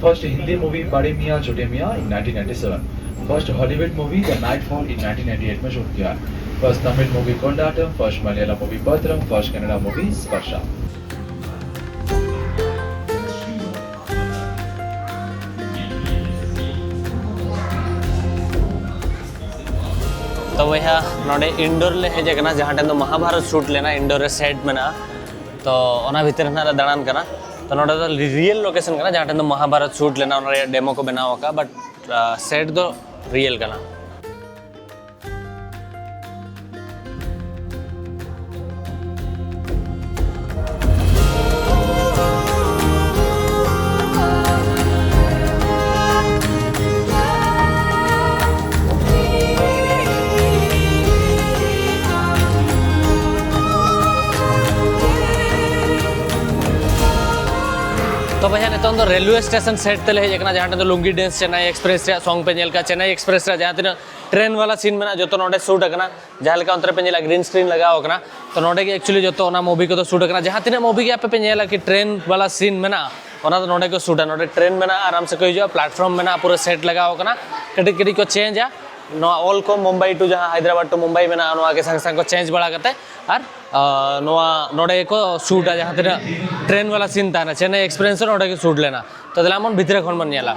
First Hindi movie बड़े मियाँ छोटे मियाँ in nineteen ninety-seven. First Hollywood movie The Nightfall in nineteen ninety-eight में shoot किया. First Tamil movie कोंडाटम, first Malayalam movie भद्रम, first Kannada movie स्पर्श. ᱛᱚ ᱵᱚᱭᱦᱟ, ᱱᱚᱰᱮ ᱤᱱᱰᱳᱨ ᱞᱮ ᱦᱮᱡ ᱟᱠᱟᱱᱟ, ᱡᱟᱦᱟᱸ ᱴᱷᱮᱱ ᱫᱚ ᱢᱚᱦᱟᱵᱷᱟᱨᱚᱛ ᱥᱩᱴ ᱞᱮᱱᱟ, ᱤᱱᱰᱳᱨ ᱨᱮ ᱥᱮᱴ ᱢᱮᱱᱟᱜᱼᱟ᱾ ᱛᱚ ᱚᱱᱟ ᱵᱷᱤᱛᱤᱨ ᱨᱮ ᱱᱟᱜ ᱞᱮ ᱫᱟᱬᱟᱱ ᱠᱟᱱᱟ᱾ ᱛᱚ ᱱᱚᱰᱮ ᱫᱚ ᱨᱤᱭᱮᱞ ᱞᱳᱠᱮᱥᱚᱱ ᱠᱟᱱᱟ, ᱡᱟᱦᱟᱸ ᱴᱷᱮᱱ ᱫᱚ ᱢᱚᱦᱟᱵᱷᱟᱨᱚᱛ ᱥᱩᱴ ᱞᱮᱱᱟ, ᱚᱱᱟ ᱨᱮᱭᱟᱜ ᱰᱮᱢᱳ ᱠᱚ ᱵᱮᱱᱟᱣ ᱟᱠᱟᱫᱼᱟ, ᱵᱟᱴ ᱥᱮᱴ ᱫᱚ ᱨᱤᱭᱮᱞ ᱠᱟᱱᱟ᱾ ᱛᱚ ᱵᱚᱭᱦᱟ, ᱱᱤᱛᱚᱝ ᱫᱚ ᱨᱮᱞᱣᱮ ᱥᱴᱮᱥᱚᱱ ᱥᱮᱴ ᱛᱮᱞᱮ ᱦᱮᱡ ᱟᱠᱟᱱᱟ, ᱡᱟᱦᱟᱸ ᱴᱷᱮᱱ ᱫᱚ ᱞᱩᱝᱜᱤ ᱰᱮᱱᱥ ᱪᱮᱱᱱᱟᱭ ᱮᱠᱥᱯᱨᱮᱥ ᱨᱮᱭᱟᱜ ᱥᱚᱝ ᱯᱮ ᱧᱮᱞ ᱠᱟᱜᱼᱟ᱾ ᱪᱮᱱᱱᱟᱭ ᱮᱠᱥᱯᱨᱮᱥ ᱨᱮᱭᱟᱜ ᱡᱟᱦᱟᱸ ᱛᱤᱱᱟᱹᱜ ᱴᱨᱮᱱ ᱵᱟᱞᱟ ᱥᱤᱱ ᱢᱮᱱᱟᱜᱼᱟ, ᱡᱚᱛᱚ ᱱᱚᱰᱮ ᱥᱩᱴ ᱟᱠᱟᱱᱟ᱾ ᱡᱟᱦᱟᱸ ᱞᱮᱠᱟ ᱚᱱᱛᱮ ᱨᱮᱯᱮ ᱧᱮᱞᱟ, ᱜᱨᱤᱱ ᱥᱠᱨᱤᱱ ᱞᱟᱜᱟᱣ ᱟᱠᱟᱱᱟ᱾ ᱛᱚ ᱱᱚᱰᱮ ᱜᱮ ᱮᱠᱪᱩᱭᱮᱞᱤ ᱡᱚᱛᱚ ᱚᱱᱟ ᱢᱩᱵᱷᱤ ᱠᱚᱫᱚ ᱥᱩᱴ ᱟᱠᱟᱱᱟ᱾ ᱡᱟᱦᱟᱸ ᱛᱤᱱᱟᱹᱜ ᱢᱩᱵᱷᱤ ᱜᱮ ᱟᱯᱮ ᱯᱮ ᱧᱮᱞᱟ ᱠᱤ ᱴᱨᱮᱱ ᱵᱟᱞᱟ ᱥᱤᱱ ᱢᱮᱱᱟᱜᱼᱟ, ᱚᱱᱟ ᱫᱚ ᱱᱚᱰᱮ ᱜᱮ ᱥᱩᱴᱟ᱾ ᱱᱚᱰᱮ ᱴᱨᱮᱱ ᱢᱮᱱᱟᱜᱼᱟ, ᱟᱨᱟᱢ ᱥᱮ ᱠᱚ ᱦᱤᱡᱩᱜᱼᱟ, ᱯᱞᱟᱴᱯᱷᱚᱨᱢ ᱢᱮᱱᱟᱜᱼᱟ, ᱯᱩᱨᱟᱹ ᱥᱮᱴ ᱞᱟᱜᱟᱣ ᱟᱠᱟᱱᱟ᱾ ᱠᱟᱹᱴᱤᱡ ᱠᱟᱹᱴᱤᱡ ᱠᱚ ᱪᱮᱧᱡᱟ᱾ ᱱᱚᱣᱟ ᱚᱞ ᱠᱚ ᱢᱩᱢᱵᱟᱭ ᱴᱩ ᱡᱟᱦᱟᱸ ᱦᱟᱭᱫᱨᱟᱵᱟᱫ ᱴᱩ ᱢᱩᱢᱵᱟᱭ ᱢᱮᱱᱟᱜᱼᱟ, ᱱᱚᱣᱟ ᱜᱮ ᱥᱟᱝ ᱥᱟᱝ ᱠᱚ ᱪᱮᱧᱡᱽ ᱵᱟᱲᱟ ᱠᱟᱛᱮ ᱟᱨ, ᱟ, ᱱᱚᱣᱟ ᱱᱚᱰᱮ ᱜᱮᱠᱚ ᱥᱩᱴᱟ, ᱡᱟᱦᱟᱸ ᱛᱤᱱᱟᱹᱜ ᱴᱨᱮᱱ ᱵᱟᱞᱟ ᱥᱤᱱ ᱛᱟᱦᱮᱱᱟ, ᱪᱮᱱᱱᱟᱭ ᱮᱠᱥᱯᱨᱮᱥ ᱦᱚᱸ ᱱᱚᱰᱮ ᱜᱮ ᱥᱩᱴ ᱞᱮᱱᱟ᱾ ᱛᱚ ᱫᱮᱞᱟ ᱵᱚᱱ ᱵᱷᱤᱛᱨᱤ ᱠᱷᱚᱱ ᱵᱚᱱ ᱧᱮᱞᱟ᱾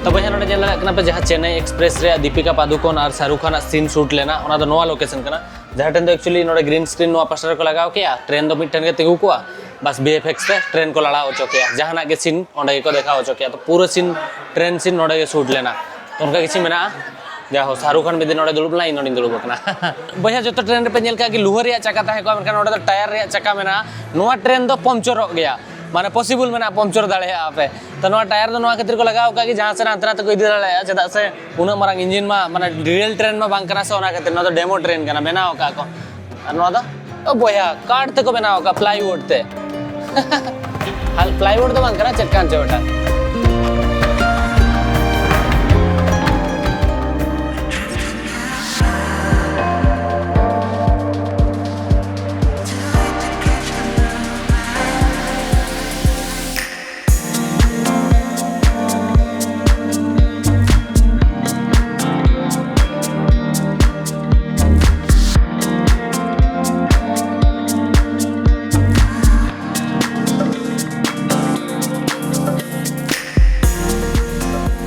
ᱛᱚ ᱵᱚᱭᱦᱟ, ᱱᱚᱰᱮ ᱧᱮᱞ ᱫᱟᱲᱮᱭᱟᱜ ᱠᱟᱱᱟ ᱯᱮ, ᱡᱟᱦᱟᱸ ᱪᱮᱱᱱᱟᱭ ᱮᱠᱥᱯᱨᱮᱥ ᱨᱮᱭᱟᱜ ᱫᱤᱯᱤᱠᱟ ᱯᱟᱫᱩᱠᱳᱱ ᱟᱨ ᱥᱟᱦᱨᱩᱠᱷ ᱠᱷᱟᱱᱟᱜ ᱥᱤᱱ ᱥᱩᱴ ᱞᱮᱱᱟ, ᱚᱱᱟ ᱫᱚ ᱱᱚᱣᱟ ᱞᱳᱠᱮᱥᱚᱱ ᱠᱟᱱᱟ᱾ ᱡᱟᱦᱟᱸ ᱴᱷᱮᱱ ᱫᱚ actually ᱱᱚᱰᱮ green screen ᱱᱚᱣᱟ ᱯᱟᱥᱴᱟ ᱨᱮᱠᱚ ᱞᱟᱜᱟᱣ ᱠᱮᱜᱼᱟ, ᱴᱨᱮᱱ ᱫᱚ ᱢᱤᱫᱴᱷᱮᱱ ᱜᱮ ᱛᱤᱸᱜᱩ ᱠᱚᱜᱼᱟ, ᱵᱟᱥ ᱵᱷᱤ ᱮᱯᱷ ᱮᱠᱥ ᱛᱮ ᱴᱨᱮᱱ ᱠᱚ ᱞᱟᱲᱟᱣ ᱦᱚᱪᱚ ᱠᱮᱜᱼᱟ, ᱡᱟᱦᱟᱱᱟᱜ ᱜᱮ ᱥᱤᱱ ᱚᱸᱰᱮ ᱜᱮᱠᱚ ᱫᱮᱠᱷᱟᱣ ᱦᱚᱪᱚ ᱠᱮᱜᱼᱟ᱾ ᱛᱚ ᱯᱩᱨᱟᱹ ᱥᱤᱱ, ᱴᱨᱮᱱ ᱥᱤᱱ ᱱᱚᱰᱮ ᱜᱮ ᱥᱩᱴ ᱞᱮᱱᱟ᱾ ᱛᱚ ᱚᱱᱠᱟ ᱠᱤᱪᱷᱩ ᱢᱮᱱᱟᱜᱼᱟ᱾ ᱡᱟ ᱦᱳ, ᱥᱟᱦᱨᱩᱠ ᱠᱷᱟᱱ ᱢᱤᱫ ᱫᱤᱱ ᱱᱚᱰᱮ ᱫᱩᱲᱩᱵ ᱞᱮᱱᱟ, ᱤᱧ ᱱᱚᱰᱮᱧ ᱫᱩᱲᱩᱵ ᱟᱠᱟᱱᱟ᱾ ᱵᱚᱭᱦᱟ, ᱡᱚᱛᱚ ᱴᱨᱮᱱ ᱨᱮᱯᱮ ᱧᱮᱞ ᱠᱟᱜᱼᱟ ᱠᱤ ᱞᱳᱦᱟ ᱨᱮᱭᱟᱜ ᱪᱟᱠᱟ ᱛᱟᱦᱮᱸ ᱠᱚᱜᱼᱟ, ᱢᱮᱱᱠᱷᱟᱱ ᱱᱚᱰᱮ ᱫᱚ ᱴᱟᱭᱟᱨ ᱨᱮᱭᱟᱜ ᱪᱟᱠᱟ ᱢᱮᱱᱟᱜᱼᱟ᱾ ᱱᱚᱣᱟ ᱴᱨᱮᱱ ᱫᱚ ᱯᱚᱢᱪᱚᱨᱚᱜ ᱜᱮᱭᱟ, ᱢᱟᱱᱮ possible ᱢᱮᱱᱟᱜᱼᱟ ᱯᱚᱢᱪᱚᱨ ᱫᱟᱲᱮᱭᱟᱜᱼᱟ ᱯᱮ᱾ ᱛᱚ ᱱᱚᱣᱟ ᱴᱟᱭᱟᱨ ᱫᱚ ᱱᱚᱣᱟ ᱠᱷᱟᱹᱛᱤᱨ ᱠᱚ ᱞᱟᱜᱟᱣ ᱟᱠᱟᱫ ᱠᱤ ᱡᱟᱦᱟᱸ ᱥᱮᱫ ᱦᱟᱱᱛᱮ ᱱᱟᱛᱮ ᱠᱚ ᱤᱫᱤ ᱫᱟᱲᱮᱭᱟᱜᱼᱟ, ᱪᱮᱫᱟᱜ ᱥᱮ ᱩᱱᱟᱹᱜ ᱢᱟᱨᱟᱝ ᱤᱧᱡᱤᱱ ᱢᱟ ᱢᱟᱱᱮ ᱨᱤᱭᱮᱞ ᱴᱨᱮᱱ ᱢᱟ ᱵᱟᱝ ᱠᱟᱱᱟ ᱥᱮ, ᱚᱱᱟ ᱠᱷᱟᱹᱛᱤᱨ ᱱᱚᱣᱟ ᱫᱚ ᱰᱮᱢᱳ ᱴᱨᱮᱱ ᱠᱟᱱᱟ, ᱵᱮᱱᱟᱣ ᱟᱠᱟᱫ ᱠᱚ᱾ ᱟᱨ ᱱᱚᱣᱟ ᱫᱚ, ᱳ ᱵᱚᱭᱦᱟ, ᱠᱟᱴ ᱛᱮᱠᱚ ᱵᱮᱱᱟᱣ ᱟᱠᱟᱫ, ᱯᱞᱟᱭᱣᱩᱰ ᱛᱮ᱾ ᱟᱨ ᱯᱞᱟᱭᱣᱩᱰ ᱫᱚ ᱵᱟᱝ ᱠᱟᱱᱟ, ᱪᱮᱫ ᱠᱟᱱ ᱪᱚ ᱢᱤᱫᱴᱟᱝ᱾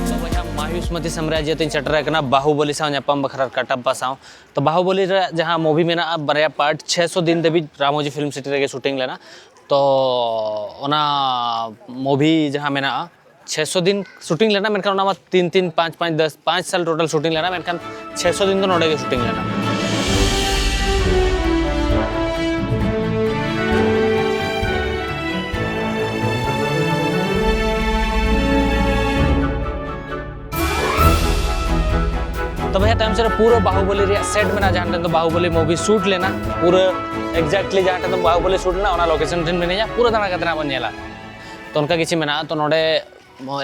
ᱛᱚ ᱵᱚᱭᱦᱟ, ᱢᱟᱭᱩᱥᱢᱚᱛᱤ ᱥᱟᱢᱨᱟᱡᱽᱡᱚ ᱛᱤᱧ ᱥᱮᱴᱮᱨ ᱟᱠᱟᱱᱟ ᱵᱟᱦᱩᱵᱚᱞᱤ ᱥᱟᱶ ᱧᱟᱯᱟᱢ ᱵᱟᱠᱷᱨᱟ ᱠᱟᱴᱟᱯᱯᱟ ᱥᱟᱶ᱾ ᱛᱚ ᱵᱟᱦᱩᱵᱚᱞᱤ ᱨᱮ ᱡᱟᱦᱟᱸ ᱢᱩᱵᱷᱤ ᱢᱮᱱᱟᱜᱼᱟ, ᱵᱟᱨᱭᱟ ᱯᱟᱨᱴ, ᱪᱷᱮᱥᱚ ᱫᱤᱱ ᱫᱷᱟᱹᱵᱤᱡ ᱨᱟᱢᱳᱡᱤ ᱯᱷᱤᱞᱢ ᱥᱤᱴᱤ ᱨᱮᱜᱮ ᱥᱩᱴᱤᱝ ᱞᱮᱱᱟ᱾ ᱛᱚ ᱚᱱᱟ ᱢᱩᱵᱷᱤ ᱡᱟᱦᱟᱸ ᱢᱮᱱᱟᱜᱼᱟ, ᱪᱷᱮᱥᱚ ᱫᱤᱱ ᱥᱩᱴᱤᱝ ᱞᱮᱱᱟ, ᱢᱮᱱᱠᱷᱟᱱ ᱚᱱᱟ ᱢᱟ ᱛᱤᱱ ᱛᱤᱱ ᱯᱟᱸᱪ ᱯᱟᱸᱪ ᱫᱚᱥ, ᱯᱟᱸᱪ ᱥᱟᱞ ᱴᱳᱴᱟᱞ ᱥᱩᱴᱤᱝ ᱞᱮᱱᱟ, ᱢᱮᱱᱠᱷᱟᱱ ᱪᱷᱮᱥᱚ ᱫᱤᱱ ᱫᱚ ᱱᱚᱰᱮ ᱜᱮ ᱥᱩᱴᱤᱝ ᱞᱮᱱᱟ᱾ ᱛᱚᱵᱮ ᱦᱮᱸ, ᱛᱟᱭᱚᱢ ᱥᱮᱫ ᱨᱮ ᱯᱩᱨᱟᱹ ᱵᱟᱦᱩᱵᱚᱞᱤ ᱨᱮᱭᱟᱜ ᱥᱮᱴ ᱢᱮᱱᱟᱜᱼᱟ, ᱡᱟᱦᱟᱸ ᱴᱷᱮᱱ ᱫᱚ ᱵᱟᱦᱩᱵᱚᱞᱤ ᱢᱩᱵᱷᱤ ᱥᱩᱴ ᱞᱮᱱᱟ, ᱯᱩᱨᱟᱹ exactly ᱡᱟᱦᱟᱸ ᱴᱷᱮᱱ ᱫᱚ ᱵᱟᱦᱩᱵᱚᱞᱤ ᱥᱩᱴ ᱞᱮᱱᱟ, ᱚᱱᱟ ᱞᱳᱠᱮᱥᱚᱱ ᱴᱷᱮᱱ ᱢᱤᱱᱟᱹᱧᱟ᱾ ᱯᱩᱨᱟᱹ ᱫᱟᱬᱟ ᱠᱟᱛᱮ ᱱᱟᱜ ᱵᱚᱱ ᱧᱮᱞᱟ᱾ ᱛᱚ ᱚᱱᱠᱟ ᱠᱤᱪᱷᱩ ᱢᱮᱱᱟᱜᱼᱟ᱾ ᱛᱚ ᱱᱚᱰᱮ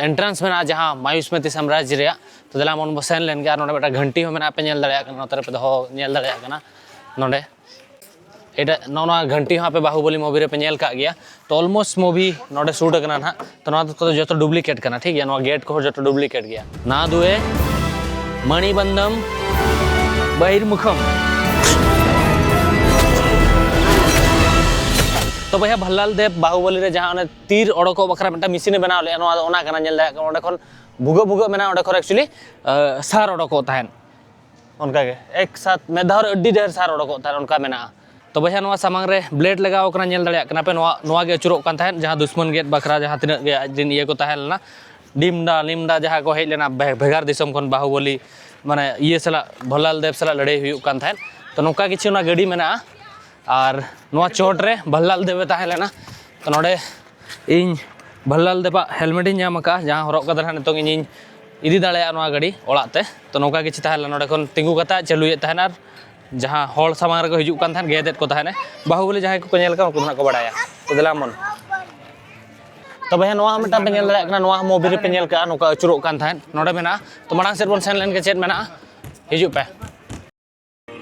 ᱮᱱᱴᱨᱟᱱᱥ ᱢᱮᱱᱟᱜᱼᱟ ᱡᱟᱦᱟᱸ ᱢᱟᱭᱩᱥᱢᱚᱛᱤ ᱥᱟᱢᱨᱟᱡᱽ ᱨᱮᱭᱟᱜ᱾ ᱛᱚ ᱫᱮᱞᱟ ᱵᱚᱱ ᱥᱮᱱ ᱞᱮᱱ ᱜᱮ᱾ ᱟᱨ ᱱᱚᱰᱮ ᱢᱤᱫᱴᱟᱝ ᱜᱷᱟᱱᱴᱤ ᱦᱚᱸ ᱢᱮᱱᱟᱜᱼᱟ, ᱯᱮ ᱧᱮᱞ ᱫᱟᱲᱮᱭᱟᱜ ᱠᱟᱱᱟ, ᱱᱚᱛᱮ ᱨᱮᱯᱮ ᱫᱚᱦᱚ ᱧᱮᱞ ᱫᱟᱲᱮᱭᱟᱜ ᱠᱟᱱᱟ ᱱᱚᱰᱮ᱾ ᱮᱴᱟᱜ ᱱᱚᱜᱼᱚ ᱱᱚᱣᱟ ᱜᱷᱟᱱᱴᱤ ᱦᱚᱸ ᱟᱯᱮ ᱵᱟᱦᱩᱵᱚᱞᱤ ᱢᱩᱵᱷᱤ ᱨᱮᱯᱮ ᱧᱮᱞ ᱠᱟᱜ ᱜᱮᱭᱟ᱾ ᱛᱚ ᱚᱞᱢᱳᱥᱴ ᱢᱩᱵᱷᱤ ᱱᱚᱰᱮ ᱥᱩᱴ ᱟᱠᱟᱱᱟ ᱱᱟᱦᱟᱜ᱾ ᱛᱚ ᱱᱚᱣᱟ ᱠᱚᱫᱚ ᱡᱚᱛᱚ ᱰᱩᱯᱞᱤᱠᱮᱴ ᱠᱟᱱᱟ, ᱴᱷᱤᱠ ᱜᱮᱭᱟ? ᱱᱚᱣᱟ ᱜᱮᱴ ᱠᱚᱦᱚᱸ ᱡᱚᱛᱚ ᱰᱩᱯᱞᱤᱠᱮᱴ ᱜᱮᱭᱟ᱾ ᱱᱟᱫᱩᱭᱮ ᱢᱟᱱᱤᱵᱟᱱᱫᱷᱟᱢ ᱵᱟᱦᱤᱨᱢᱩᱠᱷᱟᱢ᱾ ᱛᱚ ᱵᱚᱭᱦᱟ, ᱵᱷᱟᱞᱞᱟᱞ ᱫᱮᱵ ᱵᱟᱦᱩᱵᱚᱞᱤ ᱨᱮ ᱡᱟᱦᱟᱸ ᱚᱱᱮ ᱛᱤᱨ ᱚᱰᱚᱠᱚᱜ ᱵᱟᱠᱷᱨᱟ ᱢᱤᱫᱴᱟᱝ ᱢᱮᱥᱤᱱ ᱮ ᱵᱮᱱᱟᱣ ᱞᱮᱫᱼᱟ, ᱱᱚᱣᱟ ᱫᱚ ᱚᱱᱟ ᱠᱟᱱᱟ, ᱧᱮᱞ ᱫᱟᱲᱮᱭᱟᱜ ᱠᱟᱱᱟ᱾ ᱚᱸᱰᱮ ᱠᱷᱚᱱ ᱵᱷᱩᱜᱟᱹᱜ ᱵᱷᱩᱜᱟᱹᱜ ᱢᱮᱱᱟᱜᱼᱟ, ᱚᱸᱰᱮ ᱠᱷᱚᱱ actually, ᱟᱸ, ᱥᱟᱨ ᱚᱰᱚᱠᱚᱜ ᱛᱟᱦᱮᱸᱫ᱾ ᱚᱱᱠᱟᱜᱮ ᱮᱠ ᱥᱟᱛ ᱢᱤᱫ ᱫᱷᱟᱣ ᱨᱮ ᱟᱹᱰᱤ ᱰᱷᱮᱨ ᱥᱟᱨ ᱚᱰᱚᱠᱚᱜ ᱛᱟᱦᱮᱸᱫ, ᱚᱱᱠᱟ ᱢᱮᱱᱟᱜᱼᱟ᱾ ᱛᱚ ᱵᱚᱭᱦᱟ, ᱱᱚᱣᱟ ᱥᱟᱢᱟᱝ ᱨᱮ ᱵᱞᱮᱰ ᱞᱟᱜᱟᱣ ᱠᱟᱱᱟ, ᱧᱮᱞ ᱫᱟᱲᱮᱭᱟᱜ ᱠᱟᱱᱟ ᱯᱮ, ᱱᱚᱣᱟ ᱱᱚᱣᱟ ᱜᱮ ᱟᱹᱪᱩᱨᱚᱜ ᱠᱟᱱ ᱛᱟᱦᱮᱸᱫ, ᱡᱟᱦᱟᱸ ᱫᱩᱥᱢᱚᱱ ᱜᱮᱫ ᱵᱟᱠᱷᱨᱟ ᱡᱟᱦᱟᱸ ᱛᱤᱱᱟᱹᱜ ᱜᱮ ᱟᱡ ᱨᱮᱱ ᱤᱭᱟᱹ ᱠᱚ ᱛᱟᱦᱮᱸ ᱞᱮᱱᱟ, ᱰᱤᱢᱰᱟ ᱞᱤᱢᱰᱟ ᱡᱟᱦᱟᱸ ᱠᱚ ᱦᱮᱡ ᱞᱮᱱᱟ ᱵᱷᱮ- ᱵᱷᱮᱜᱟᱨ ᱫᱤᱥᱚᱢ ᱠᱷᱚᱱ, ᱵᱟᱦᱩᱵᱚᱞᱤ ᱢᱟᱱᱮ ᱤᱭᱟᱹ ᱥᱟᱞᱟᱜ, ᱵᱷᱚᱞᱞᱟᱞ ᱫᱮᱵ ᱥᱟᱞᱟᱜ ᱞᱟᱹᱲᱦᱟᱹᱭ ᱦᱩᱭᱩᱜ ᱠᱟᱱ ᱛᱟᱦᱮᱸᱫ᱾ ᱛᱚ ᱱᱚᱝᱠᱟ ᱠᱤᱪᱷᱩ ᱚᱱᱟ ᱜᱟᱹᱰᱤ ᱢᱮᱱᱟᱜᱼᱟ᱾ ᱟᱨ ᱱᱚᱣᱟ ᱪᱚᱴ ᱨᱮ ᱵᱷᱚᱞᱞᱟᱞ ᱫᱮᱵᱮ ᱛᱟᱦᱮᱸ ᱞᱮᱱᱟ᱾ ᱛᱚ ᱱᱚᱰᱮ ᱤᱧ ᱵᱷᱚᱞᱞᱟᱞ ᱫᱮᱵᱟᱜ ᱦᱮᱞᱢᱮᱴ ᱤᱧ ᱧᱟᱢ ᱟᱠᱟᱫᱼᱟ, ᱡᱟᱦᱟᱸ ᱦᱚᱨᱚᱜ ᱠᱟᱛᱮ ᱱᱟᱦᱟᱜ ᱱᱤᱛᱚᱝ ᱤᱧᱤᱧ ᱤᱫᱤ ᱫᱟᱲᱮᱭᱟᱜᱼᱟ ᱱᱚᱣᱟ ᱜᱟᱹᱰᱤ ᱚᱲᱟᱜ ᱛᱮ᱾ ᱛᱚ ᱱᱚᱝᱠᱟ ᱠᱤᱪᱷᱩ ᱛᱟᱦᱮᱸ ᱞᱮᱱᱟ, ᱱᱚᱰᱮ ᱠᱷᱚᱱ ᱛᱤᱸᱜᱩ ᱠᱟᱛᱮ ᱪᱟᱹᱞᱩᱭᱮᱫ ᱛᱟᱦᱮᱱᱟ᱾ ᱟᱨ ᱡᱟᱦᱟᱸ ᱦᱚᱲ ᱥᱟᱢᱟᱝ ᱨᱮᱠᱚ ᱦᱤᱡᱩᱜ ᱠᱟᱱ ᱛᱟᱦᱮᱸᱫ, ᱜᱮᱫᱮᱫ ᱠᱚ ᱛᱟᱦᱮᱱᱟ᱾ ᱵᱟᱦᱩᱵᱚᱞᱤ ᱡᱟᱦᱟᱸᱭ ᱠᱚᱠᱚ ᱧᱮᱞ ᱠᱟᱜ, ᱩᱱᱠᱩ ᱫᱚ ᱱᱟᱜ ᱠᱚ ᱵᱟᱲᱟᱭᱟ᱾ ᱛᱚ ᱫᱮᱞᱟ ᱢᱚᱱ, ᱛᱚ ᱵᱚᱭᱦᱟ, ᱱᱚᱣᱟ ᱦᱚᱸ ᱢᱤᱫᱴᱟᱝ ᱯᱮ ᱧᱮᱞ ᱫᱟᱲᱮᱭᱟᱜ ᱠᱟᱱᱟ, ᱱᱚᱣᱟ ᱦᱚᱸ ᱢᱩᱵᱷᱤ ᱨᱮᱯᱮ ᱧᱮᱞ ᱠᱟᱜᱼᱟ, ᱱᱚᱝᱠᱟ ᱟᱹᱪᱩᱨᱚᱜ ᱠᱟᱱ ᱛᱟᱦᱮᱸᱫ, ᱱᱚᱰᱮ ᱢᱮᱱᱟᱜᱼᱟ᱾ ᱛᱚ ᱢᱟᱲᱟᱝ ᱥᱮᱫ ᱵᱚᱱ ᱥᱮᱱ ᱞᱮᱱ ᱜᱮ, ᱪᱮᱫ ᱢᱮᱱᱟᱜᱼᱟ, ᱦᱤᱡᱩᱜ ᱯᱮ᱾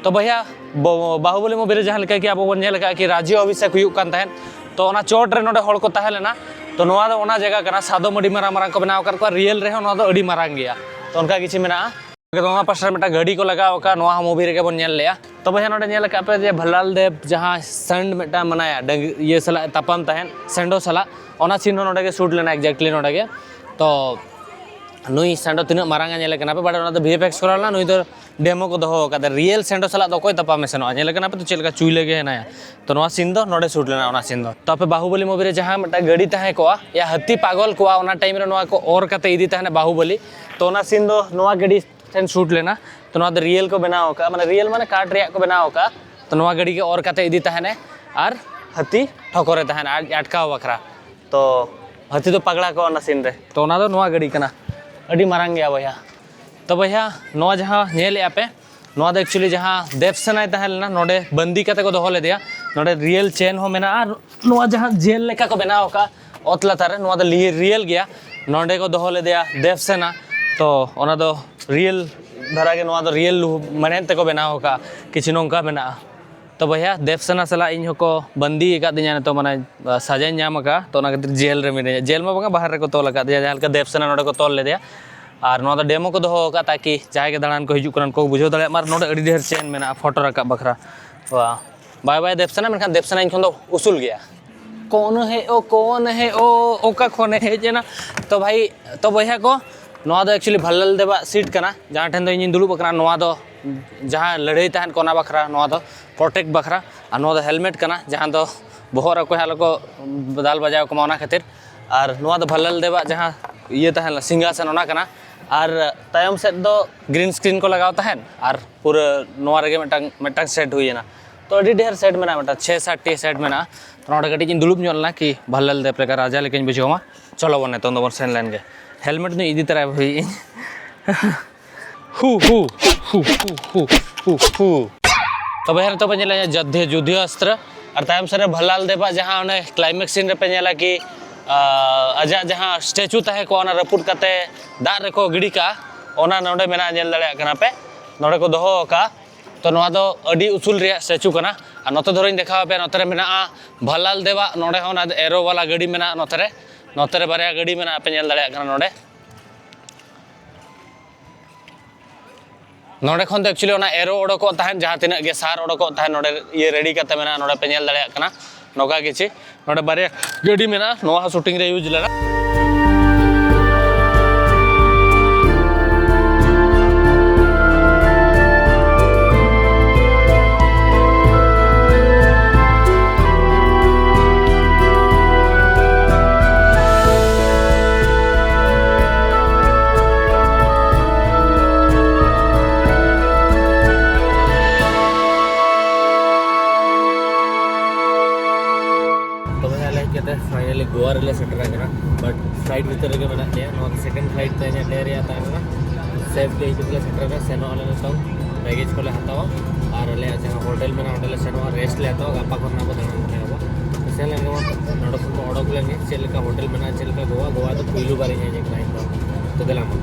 ᱛᱚ ᱵᱚᱭᱦᱟ, ᱵᱚ- ᱵᱟᱦᱩᱵᱚᱞᱤ ᱢᱩᱵᱷᱤ ᱨᱮ ᱡᱟᱦᱟᱸ ᱞᱮᱠᱟ ᱠᱤ ᱟᱵᱚ ᱵᱚᱱ ᱧᱮᱞ ᱟᱠᱟᱫ ᱠᱤ ᱨᱟᱡᱽᱡᱚ ᱚᱵᱷᱤᱥᱮᱠ ᱦᱩᱭᱩᱜ ᱠᱟᱱ ᱛᱟᱦᱮᱸᱫ, ᱛᱚ ᱚᱱᱟ ᱪᱚᱴ ᱨᱮ ᱱᱚᱰᱮ ᱦᱚᱲ ᱠᱚ ᱛᱟᱦᱮᱸ ᱞᱮᱱᱟ᱾ ᱛᱚ ᱱᱚᱣᱟ ᱫᱚ ᱚᱱᱟ ᱡᱟᱭᱜᱟ ᱠᱟᱱᱟ, ᱥᱟᱫᱚᱢ ᱟᱹᱰᱤ ᱢᱟᱨᱟᱝ ᱢᱟᱨᱟᱝ ᱠᱚ ᱵᱮᱱᱟᱣ ᱟᱠᱟᱫ ᱠᱚᱣᱟ, ᱨᱤᱭᱮᱞ ᱨᱮᱦᱚᱸ ᱱᱚᱣᱟ ᱫᱚ ᱟᱹᱰᱤ ᱢᱟᱨᱟᱝ ᱜᱮᱭᱟ᱾ ᱛᱚ ᱚᱱᱠᱟ ᱠᱤᱪᱷᱩ ᱢᱮᱱᱟᱜᱼᱟ᱾ ᱚᱱᱟ ᱯᱟᱥᱴᱟ ᱨᱮ ᱢᱤᱫᱴᱟᱝ ᱜᱟᱹᱰᱤ ᱠᱚ ᱞᱟᱜᱟᱣ ᱟᱠᱟᱫᱼᱟ, ᱱᱚᱣᱟ ᱦᱚᱸ ᱢᱩᱵᱷᱤ ᱨᱮᱜᱮ ᱵᱚᱱ ᱧᱮᱞ ᱞᱮᱜᱼᱟ᱾ ᱛᱚ ᱵᱚᱭᱦᱟ, ᱱᱚᱰᱮ ᱧᱮᱞ ᱟᱠᱟᱫ ᱯᱮ ᱡᱮ ᱵᱷᱟᱞᱞᱟᱞ ᱫᱮᱵ ᱡᱟᱦᱟᱸ ᱥᱟᱱᱰ ᱢᱤᱫᱴᱟᱝ ᱢᱮᱱᱟᱭᱟ, ᱰᱟᱹᱝ- ᱤᱭᱟᱹ ᱥᱟᱞᱟᱜ ᱮ ᱛᱟᱯᱟᱢ ᱛᱟᱦᱮᱸᱫ, ᱥᱮᱱᱰᱳ ᱥᱟᱞᱟᱜ, ᱚᱱᱟ ᱥᱤᱱ ᱦᱚᱸ ᱱᱚᱰᱮ ᱜᱮ ᱥᱩᱴ ᱞᱮᱱᱟ, ᱮᱠᱡᱮᱠᱴᱞᱤ ᱱᱚᱰᱮ ᱜᱮ᱾ ᱛᱚ ᱱᱩᱭ ᱥᱮᱱᱰᱳ ᱛᱤᱱᱟᱹᱜ ᱢᱟᱨᱟᱝ ᱮ ᱧᱮᱞᱮ ᱠᱟᱱᱟ ᱯᱮ, but ᱚᱱᱟ ᱫᱚ ᱵᱷᱤ ᱮᱯᱷ ᱮᱠᱥ ᱠᱚᱨᱟᱣ ᱞᱮᱱᱟ, ᱱᱩᱭ ᱫᱚ ᱰᱮᱢᱳ ᱠᱚ ᱫᱚᱦᱚ ᱟᱠᱟᱫᱟ᱾ ᱨᱤᱭᱮᱞ ᱥᱮᱱᱰᱳ ᱥᱟᱞᱟᱜ ᱫᱚ ᱚᱠᱚᱭ ᱛᱟᱯᱟᱢᱮ ᱥᱮᱱᱚᱜᱼᱟ? ᱧᱮᱞᱮ ᱠᱟᱱᱟ ᱯᱮ ᱛᱚ ᱪᱮᱫ ᱞᱮᱠᱟ ᱪᱩᱭᱞᱟᱹ ᱜᱮ ᱦᱮᱱᱟᱭᱟ᱾ ᱛᱚ ᱱᱚᱣᱟ ᱥᱤᱱ ᱫᱚ ᱱᱚᱰᱮ ᱥᱩᱴ ᱞᱮᱱᱟ, ᱚᱱᱟ ᱥᱤᱱ ᱫᱚ᱾ ᱛᱚ ᱟᱯᱮ ᱵᱟᱦᱩᱵᱚᱞᱤ ᱢᱩᱵᱷᱤ ᱨᱮ ᱡᱟᱦᱟᱸ ᱢᱤᱫᱴᱟᱝ ᱜᱟᱹᱰᱤ ᱛᱟᱦᱮᱸ ᱠᱚᱜᱼᱟ, ᱭᱟ ᱦᱟᱹᱛᱤ ᱯᱟᱜᱚᱞ ᱠᱚᱜᱼᱟ, ᱚᱱᱟ ᱴᱟᱭᱤᱢ ᱨᱮ ᱱᱚᱣᱟ ᱠᱚ ᱚᱨ ᱠᱟᱛᱮ ᱤᱫᱤ ᱛᱟᱦᱮᱱᱟ ᱵᱟᱦᱩᱵᱚᱞᱤ, ᱛᱚ ᱚᱱᱟ ᱥᱤᱱ ᱫᱚ ᱱᱚᱣᱟ ᱜᱟᱹᱰᱤ ᱴᱷᱮᱱ ᱥᱩᱴ ᱞᱮᱱᱟ᱾ ᱛᱚ ᱱᱚᱣᱟ ᱫᱚ ᱨᱤᱭᱮᱞ ᱠᱚ ᱵᱮᱱᱟᱣ ᱟᱠᱟᱫᱼᱟ, ᱢᱟᱱᱮ ᱨᱤᱭᱮᱞ ᱢᱟᱱᱮ ᱠᱟᱴ ᱨᱮᱭᱟᱜ ᱠᱚ ᱵᱮᱱᱟᱣ ᱟᱠᱟᱫᱼᱟ᱾ ᱛᱚ ᱱᱚᱣᱟ ᱜᱟᱹᱰᱤ ᱜᱮ ᱚᱨ ᱠᱟᱛᱮ ᱤᱫᱤ ᱛᱟᱦᱮᱱᱟᱭ ᱟᱨ ᱦᱟᱹᱛᱤ ᱴᱷᱚᱠᱚᱨᱮ ᱛᱟᱦᱮᱱᱟ ᱟᱡ ᱟᱴᱠᱟᱣ ᱵᱟᱠᱷᱨᱟ᱾ ᱛᱚ ᱦᱟᱹᱛᱤ ᱫᱚ ᱯᱟᱜᱽᱞᱟ ᱠᱚᱜᱼᱟ ᱚᱱᱟ ᱥᱤᱱ ᱨᱮ᱾ ᱛᱚ ᱚᱱᱟ ᱫᱚ ᱱᱚᱣᱟ ᱜᱟᱹᱰᱤ ᱠᱟᱱᱟ, ᱟᱹᱰᱤ ᱢᱟᱨᱟᱝ ᱜᱮᱭᱟ ᱵᱚᱭᱦᱟ᱾ ᱛᱚ ᱵᱚᱭᱦᱟ, ᱱᱚᱣᱟ ᱡᱟᱦᱟᱸ ᱧᱮᱞᱮᱫᱼᱟ ᱯᱮ, ᱱᱚᱣᱟ ᱫᱚ ᱮᱠᱪᱩᱭᱮᱞᱤ ᱡᱟᱦᱟᱸ ᱫᱮᱵᱥᱮᱱᱟᱭ ᱛᱟᱦᱮᱸ ᱞᱮᱱᱟ, ᱱᱚᱰᱮ ᱵᱟᱹᱱᱫᱤ ᱠᱟᱛᱮ ᱠᱚ ᱫᱚᱦᱚ ᱞᱮᱫᱮᱭᱟ᱾ ᱱᱚᱰᱮ ᱨᱤᱭᱮᱞ ᱪᱮᱱ ᱦᱚᱸ ᱢᱮᱱᱟᱜᱼᱟ, ᱟᱨ ᱱᱚᱣᱟ ᱡᱟᱦᱟᱸ ᱡᱮᱞ ᱞᱮᱠᱟ ᱠᱚ ᱵᱮᱱᱟᱣ ᱟᱠᱟᱫᱼᱟ ᱚᱛ ᱞᱟᱛᱟᱨ ᱨᱮ, ᱱᱚᱣᱟ ᱫᱚ ᱨᱤᱭᱮᱞ ᱜᱮᱭᱟ᱾ ᱱᱚᱰᱮ ᱠᱚ ᱫᱚᱦᱚ ᱞᱮᱫᱮᱭᱟ ᱫᱮᱵᱥᱮᱱᱟ᱾ ᱛᱚ ᱚᱱᱟ ᱫᱚ ᱨᱤᱭᱮᱞ ᱫᱷᱟᱨᱟ ᱜᱮ, ᱱᱚᱣᱟ ᱫᱚ ᱨᱤᱭᱮᱞ ᱢᱮᱱᱮᱫ ᱛᱮᱠᱚ ᱵᱮᱱᱟᱣ ᱟᱠᱟᱫᱼᱟ, ᱠᱤᱪᱷᱩ ᱱᱚᱝᱠᱟ ᱢᱮᱱᱟᱜᱼᱟ᱾ ᱛᱚ ᱵᱚᱭᱦᱟ, ᱫᱮᱵᱥᱮᱱᱟ ᱥᱟᱞᱟᱜ ᱤᱧ ᱦᱚᱸᱠᱚ ᱵᱟᱹᱱᱫᱤ ᱟᱠᱟᱫᱤᱧᱟ ᱱᱤᱛᱚᱜ, ᱢᱟᱱᱮ ᱥᱟᱡᱟᱧ ᱧᱟᱢ ᱟᱠᱟᱫᱼᱟ᱾ ᱛᱚ ᱚᱱᱟ ᱠᱷᱟᱹᱛᱤᱨ ᱡᱮᱞ ᱨᱮ ᱢᱤᱱᱟᱹᱧᱟ᱾ ᱡᱮᱞ ᱢᱟ ᱵᱟᱝᱟ, ᱵᱟᱦᱨᱮ ᱨᱮᱠᱚ ᱛᱚᱞ ᱟᱠᱟᱫᱤᱧᱟ, ᱡᱟᱦᱟᱸ ᱞᱮᱠᱟ ᱫᱮᱵᱥᱮᱱᱟ ᱱᱚᱰᱮ ᱠᱚ ᱛᱚᱞ ᱞᱮᱫᱮᱭᱟ᱾ ᱟᱨ ᱱᱚᱣᱟ ᱫᱚ ᱰᱮᱢᱳ ᱠᱚ ᱫᱚᱦᱚ ᱟᱠᱟᱫᱼᱟ, ᱛᱟᱠᱤ ᱡᱟᱦᱟᱸᱭ ᱜᱮ ᱫᱟᱬᱟᱱ ᱠᱚ ᱦᱤᱡᱩᱜ ᱠᱟᱱᱟ ᱩᱱᱠᱩ ᱠᱚ ᱵᱩᱡᱷᱟᱹᱣ ᱫᱟᱲᱮᱭᱟᱜ ᱢᱟ᱾ ᱟᱨ ᱱᱚᱰᱮ ᱟᱹᱰᱤ ᱰᱷᱮᱨ ᱪᱮᱱ ᱢᱮᱱᱟᱜᱼᱟ ᱯᱷᱳᱴᱳ ᱨᱟᱠᱟᱵ ᱵᱟᱠᱷᱨᱟ᱾ ᱵᱟ- ᱵᱟᱭ ᱵᱟᱭ ᱫᱮᱵᱥᱮᱱᱟ, ᱢᱮᱱᱠᱷᱟᱱ ᱫᱮᱵᱥᱮᱱᱟ ᱤᱧ ᱠᱷᱚᱱ ᱫᱚ ᱩᱥᱩᱞ ᱜᱮᱭᱟ᱾ ᱠᱚᱱ ᱦᱮ ᱳ, ᱠᱚᱱ ᱦᱮ ᱳ, ᱚᱠᱟ ᱠᱷᱚᱱᱮ ᱦᱮᱡ ᱮᱱᱟ? ᱛᱚ ᱵᱷᱟᱭ, ᱛᱚ ᱵᱚᱭᱦᱟ ᱠᱚ, ᱱᱚᱣᱟ ᱫᱚ ᱮᱠᱪᱩᱭᱮᱞᱤ ᱵᱷᱟᱞᱞᱟᱞ ᱫᱮᱵᱟᱜ ᱥᱤᱴ ᱠᱟᱱᱟ, ᱡᱟᱦᱟᱸ ᱴᱷᱮᱱ ᱫᱚ ᱤᱧᱤᱧ ᱫᱩᱲᱩᱵ ᱟᱠᱟᱱᱟ᱾ ᱱᱚᱣᱟ ᱫᱚ ᱡᱟᱦᱟᱸ ᱞᱟᱹᱲᱦᱟᱹᱭ ᱛᱟᱦᱮᱸᱫ ᱠᱚ ᱚᱱᱟ ᱵᱟᱠᱷᱨᱟ, ᱱᱚᱣᱟ ᱫᱚ ᱯᱨᱚᱴᱮᱠᱴ ᱵᱟᱠᱷᱨᱟ᱾ ᱟᱨ ᱱᱚᱣᱟ ᱫᱚ ᱦᱮᱞᱢᱮᱴ ᱠᱟᱱᱟ, ᱡᱟᱦᱟᱸ ᱫᱚ ᱵᱚᱦᱚᱜ ᱨᱮ ᱚᱠᱚᱭ ᱦᱚᱸ ᱟᱞᱚ ᱠᱚ ᱫᱟᱞ ᱵᱟᱡᱟᱣ ᱠᱚᱢᱟ, ᱚᱱᱟ ᱠᱷᱟᱹᱛᱤᱨ᱾ ᱟᱨ ᱱᱚᱣᱟ ᱫᱚ ᱵᱷᱟᱞᱞᱟᱞ ᱫᱮᱵᱟᱜ ᱡᱟᱦᱟᱸ ᱤᱭᱟᱹ ᱛᱟᱦᱮᱸ ᱞᱮᱱᱟ, ᱥᱤᱝᱦᱟᱥᱚᱱ, ᱚᱱᱟ ᱠᱟᱱᱟ᱾ ᱟᱨ ᱛᱟᱭᱚᱢ ᱥᱮᱫ ᱫᱚ ᱜᱨᱤᱱ ᱥᱠᱨᱤᱱ ᱠᱚ ᱞᱟᱜᱟᱣ ᱛᱟᱦᱮᱸᱫ, ᱟᱨ ᱯᱩᱨᱟᱹ ᱱᱚᱣᱟ ᱨᱮᱜᱮ ᱢᱤᱫᱴᱟᱝ, ᱢᱤᱫᱴᱟᱝ ᱥᱮᱴ ᱦᱩᱭᱮᱱᱟ᱾ ᱛᱚ ᱟᱹᱰᱤ ᱰᱷᱮᱨ ᱥᱮᱴ ᱢᱮᱱᱟᱜᱼᱟ, ᱢᱤᱫᱴᱟᱝ ᱪᱷᱮ ᱥᱟᱛᱴᱤ ᱥᱮᱴ ᱢᱮᱱᱟᱜᱼᱟ᱾ ᱛᱚ ᱱᱚᱰᱮ ᱠᱟᱹᱴᱤᱡ ᱤᱧ ᱫᱩᱲᱩᱵ ᱧᱚᱜ ᱞᱮᱱᱟ, ᱠᱤ ᱵᱷᱟᱞᱞᱟᱞ ᱫᱮᱵ ᱞᱮᱠᱟ ᱨᱟᱡᱟ ᱞᱮᱠᱟᱧ ᱵᱩᱡᱷᱟᱹᱣ ᱢᱟ᱾ ᱪᱚᱞᱚ ᱵᱚᱱ ᱱᱤᱛᱚᱝ ᱫᱚᱵᱚᱱ ᱥᱮᱱ ᱞᱮᱱ ᱜᱮ᱾ ᱦᱮᱞᱢᱮᱴ ᱫᱚᱧ ᱤᱫᱤ ᱛᱚᱨᱟᱭᱟ ᱵᱷᱟᱹᱭ ᱤᱧ᱾ ᱦᱩ, ᱦᱩ, ᱦᱩ, ᱦᱩ, ᱦᱩ, ᱦᱩ, ᱦᱩ᱾ ᱛᱚᱵᱮ ᱦᱮᱸ, ᱱᱤᱛᱚᱜ ᱯᱮ ᱧᱮᱞᱟ ᱡᱟᱫᱷᱭᱟ ᱡᱩᱫᱷᱭᱚ ᱚᱥᱛᱨᱚ, ᱟᱨ ᱛᱟᱭᱚᱢ ᱥᱮᱫ ᱨᱮ ᱵᱷᱟᱞᱞᱟᱞ ᱫᱮᱵᱟᱜ ᱡᱟᱦᱟᱸ ᱚᱱᱮ ᱠᱞᱟᱭᱢᱮᱠᱥ ᱥᱤᱱ ᱨᱮᱯᱮ ᱧᱮᱞᱟ ᱠᱤ, ᱟ, ᱟᱡᱟᱜ ᱡᱟᱦᱟᱸ ᱥᱴᱮᱪᱩ ᱛᱟᱦᱮᱸ ᱠᱚᱜᱼᱟ, ᱚᱱᱟ ᱨᱟᱹᱯᱩᱫ ᱠᱟᱛᱮ ᱫᱟᱜ ᱨᱮᱠᱚ ᱜᱤᱰᱤ ᱠᱟᱜᱼᱟ, ᱚᱱᱟ ᱱᱚᱰᱮ ᱢᱮᱱᱟᱜᱼᱟ, ᱧᱮᱞ ᱫᱟᱲᱮᱭᱟᱜ ᱠᱟᱱᱟ ᱯᱮ, ᱱᱚᱰᱮ ᱠᱚ ᱫᱚᱦᱚ ᱟᱠᱟᱫᱼᱟ᱾ ᱛᱚ ᱱᱚᱣᱟ ᱫᱚ ᱟᱹᱰᱤ ᱩᱥᱩᱞ ᱨᱮᱭᱟᱜ ᱥᱴᱮᱪᱩ ᱠᱟᱱᱟ᱾ ᱟᱨ ᱱᱚᱛᱮ ᱫᱷᱚᱨᱮᱧ ᱫᱮᱠᱷᱟᱣ ᱟᱯᱮᱭᱟ, ᱱᱚᱛᱮ ᱨᱮ ᱢᱮᱱᱟᱜᱼᱟ ᱵᱷᱟᱞᱞᱟᱞ ᱫᱮᱵᱟᱜ, ᱱᱚᱰᱮ ᱦᱚᱸ ᱚᱱᱟ ᱮᱨᱳ ᱵᱟᱞᱟ ᱜᱟᱹᱰᱤ ᱢᱮᱱᱟᱜᱼᱟ, ᱱᱚᱛᱮ ᱨᱮ, ᱱᱚᱛᱮ ᱨᱮ ᱵᱟᱨᱭᱟ ᱜᱟᱹᱰᱤ ᱢᱮᱱᱟᱜᱼᱟ, ᱯᱮ ᱧᱮᱞ ᱫᱟᱲᱮᱭᱟᱜ ᱠᱟᱱᱟ ᱱᱚᱰᱮ᱾ ᱱᱚᱰᱮ ᱠᱷᱚᱱ ᱫᱚ actually ᱚᱱᱟ ᱮᱨᱳ ᱚᱰᱚᱠᱚᱜ ᱛᱟᱦᱮᱸᱫ, ᱡᱟᱦᱟᱸ ᱛᱤᱱᱟᱹᱜ ᱜᱮ ᱥᱟᱨ ᱚᱰᱚᱠᱚᱜ ᱛᱟᱦᱮᱸᱫ, ᱱᱚᱰᱮ ᱤᱭᱟᱹ ᱨᱮᱰᱤ ᱠᱟᱛᱮ ᱢᱮᱱᱟᱜᱼᱟ, ᱱᱚᱰᱮ ᱯᱮ ᱧᱮᱞ ᱫᱟᱲᱮᱭᱟᱜ ᱠᱟᱱᱟ᱾ ᱱᱚᱝᱠᱟ ᱠᱤᱪᱷᱤ ᱱᱚᱰᱮ ᱵᱟᱨᱭᱟ ᱜᱟᱹᱰᱤ ᱢᱮᱱᱟᱜᱼᱟ, ᱱᱚᱣᱟ ᱦᱚᱸ ᱥᱩᱴᱤᱝ ᱨᱮ ᱤᱭᱩᱡᱽ ᱞᱮᱱᱟ᱾ ᱛᱚᱵᱮ ᱟᱞᱮ ᱦᱮᱡ ᱠᱟᱛᱮ finally ᱜᱳᱣᱟ ᱨᱮᱞᱮ ᱥᱮᱴᱮᱨ ᱟᱠᱟᱱᱟ, but flight ᱵᱷᱤᱛᱤᱨ ᱨᱮᱜᱮ ᱢᱮᱱᱟᱜ ᱞᱮᱭᱟ᱾ ᱱᱚᱣᱟ ᱫᱚ second flight ᱛᱟᱦᱮᱸ ᱠᱟᱱᱟ, ᱰᱮ ᱨᱮᱭᱟᱜ ᱛᱟᱦᱮᱸ ᱠᱟᱱᱟ᱾ ᱥᱮᱯᱷ ᱜᱮ ᱦᱤᱡᱩᱜ ᱞᱮ ᱥᱮᱴᱮᱨ ᱮᱱᱟ, ᱥᱮᱱᱚᱜ ᱟᱞᱮ ᱱᱤᱛᱚᱝ᱾ ᱵᱮᱜᱮᱡᱽ ᱠᱚᱞᱮ ᱦᱟᱛᱟᱣᱟ ᱟᱨ ᱟᱞᱮᱭᱟᱜ ᱡᱟᱦᱟᱸ ᱦᱳᱴᱮᱞ ᱢᱮᱱᱟᱜᱼᱟ, ᱚᱸᱰᱮ ᱞᱮ ᱥᱮᱱᱚᱜᱼᱟ, ᱨᱮᱥᱴ ᱞᱮ ᱦᱟᱛᱟᱣᱟ᱾ ᱜᱟᱯᱟ ᱠᱷᱚᱱ ᱱᱟᱜ ᱵᱚ ᱫᱟᱬᱟᱱ ᱵᱚᱱ ᱮᱦᱚᱵᱟ᱾ ᱥᱮᱱ ᱞᱮᱱ ᱜᱮᱵᱚᱱ, ᱱᱚᱰᱮ ᱠᱷᱚᱱ ᱵᱚᱱ ᱚᱰᱚᱠ ᱞᱮᱱ ᱜᱮ᱾ ᱪᱮᱫ ᱞᱮᱠᱟ ᱦᱳᱴᱮᱞ ᱢᱮᱱᱟᱜᱼᱟ, ᱪᱮᱫ ᱞᱮᱠᱟ ᱜᱳᱣᱟ, ᱜᱳᱣᱟ ᱫᱚ ᱯᱩᱭᱞᱩ ᱵᱟᱨ ᱤᱧ ᱦᱮᱡ ᱟᱠᱟᱱᱟ ᱤᱧ ᱫᱚ᱾ ᱛᱚ ᱫᱮᱞᱟ ᱢᱟ᱾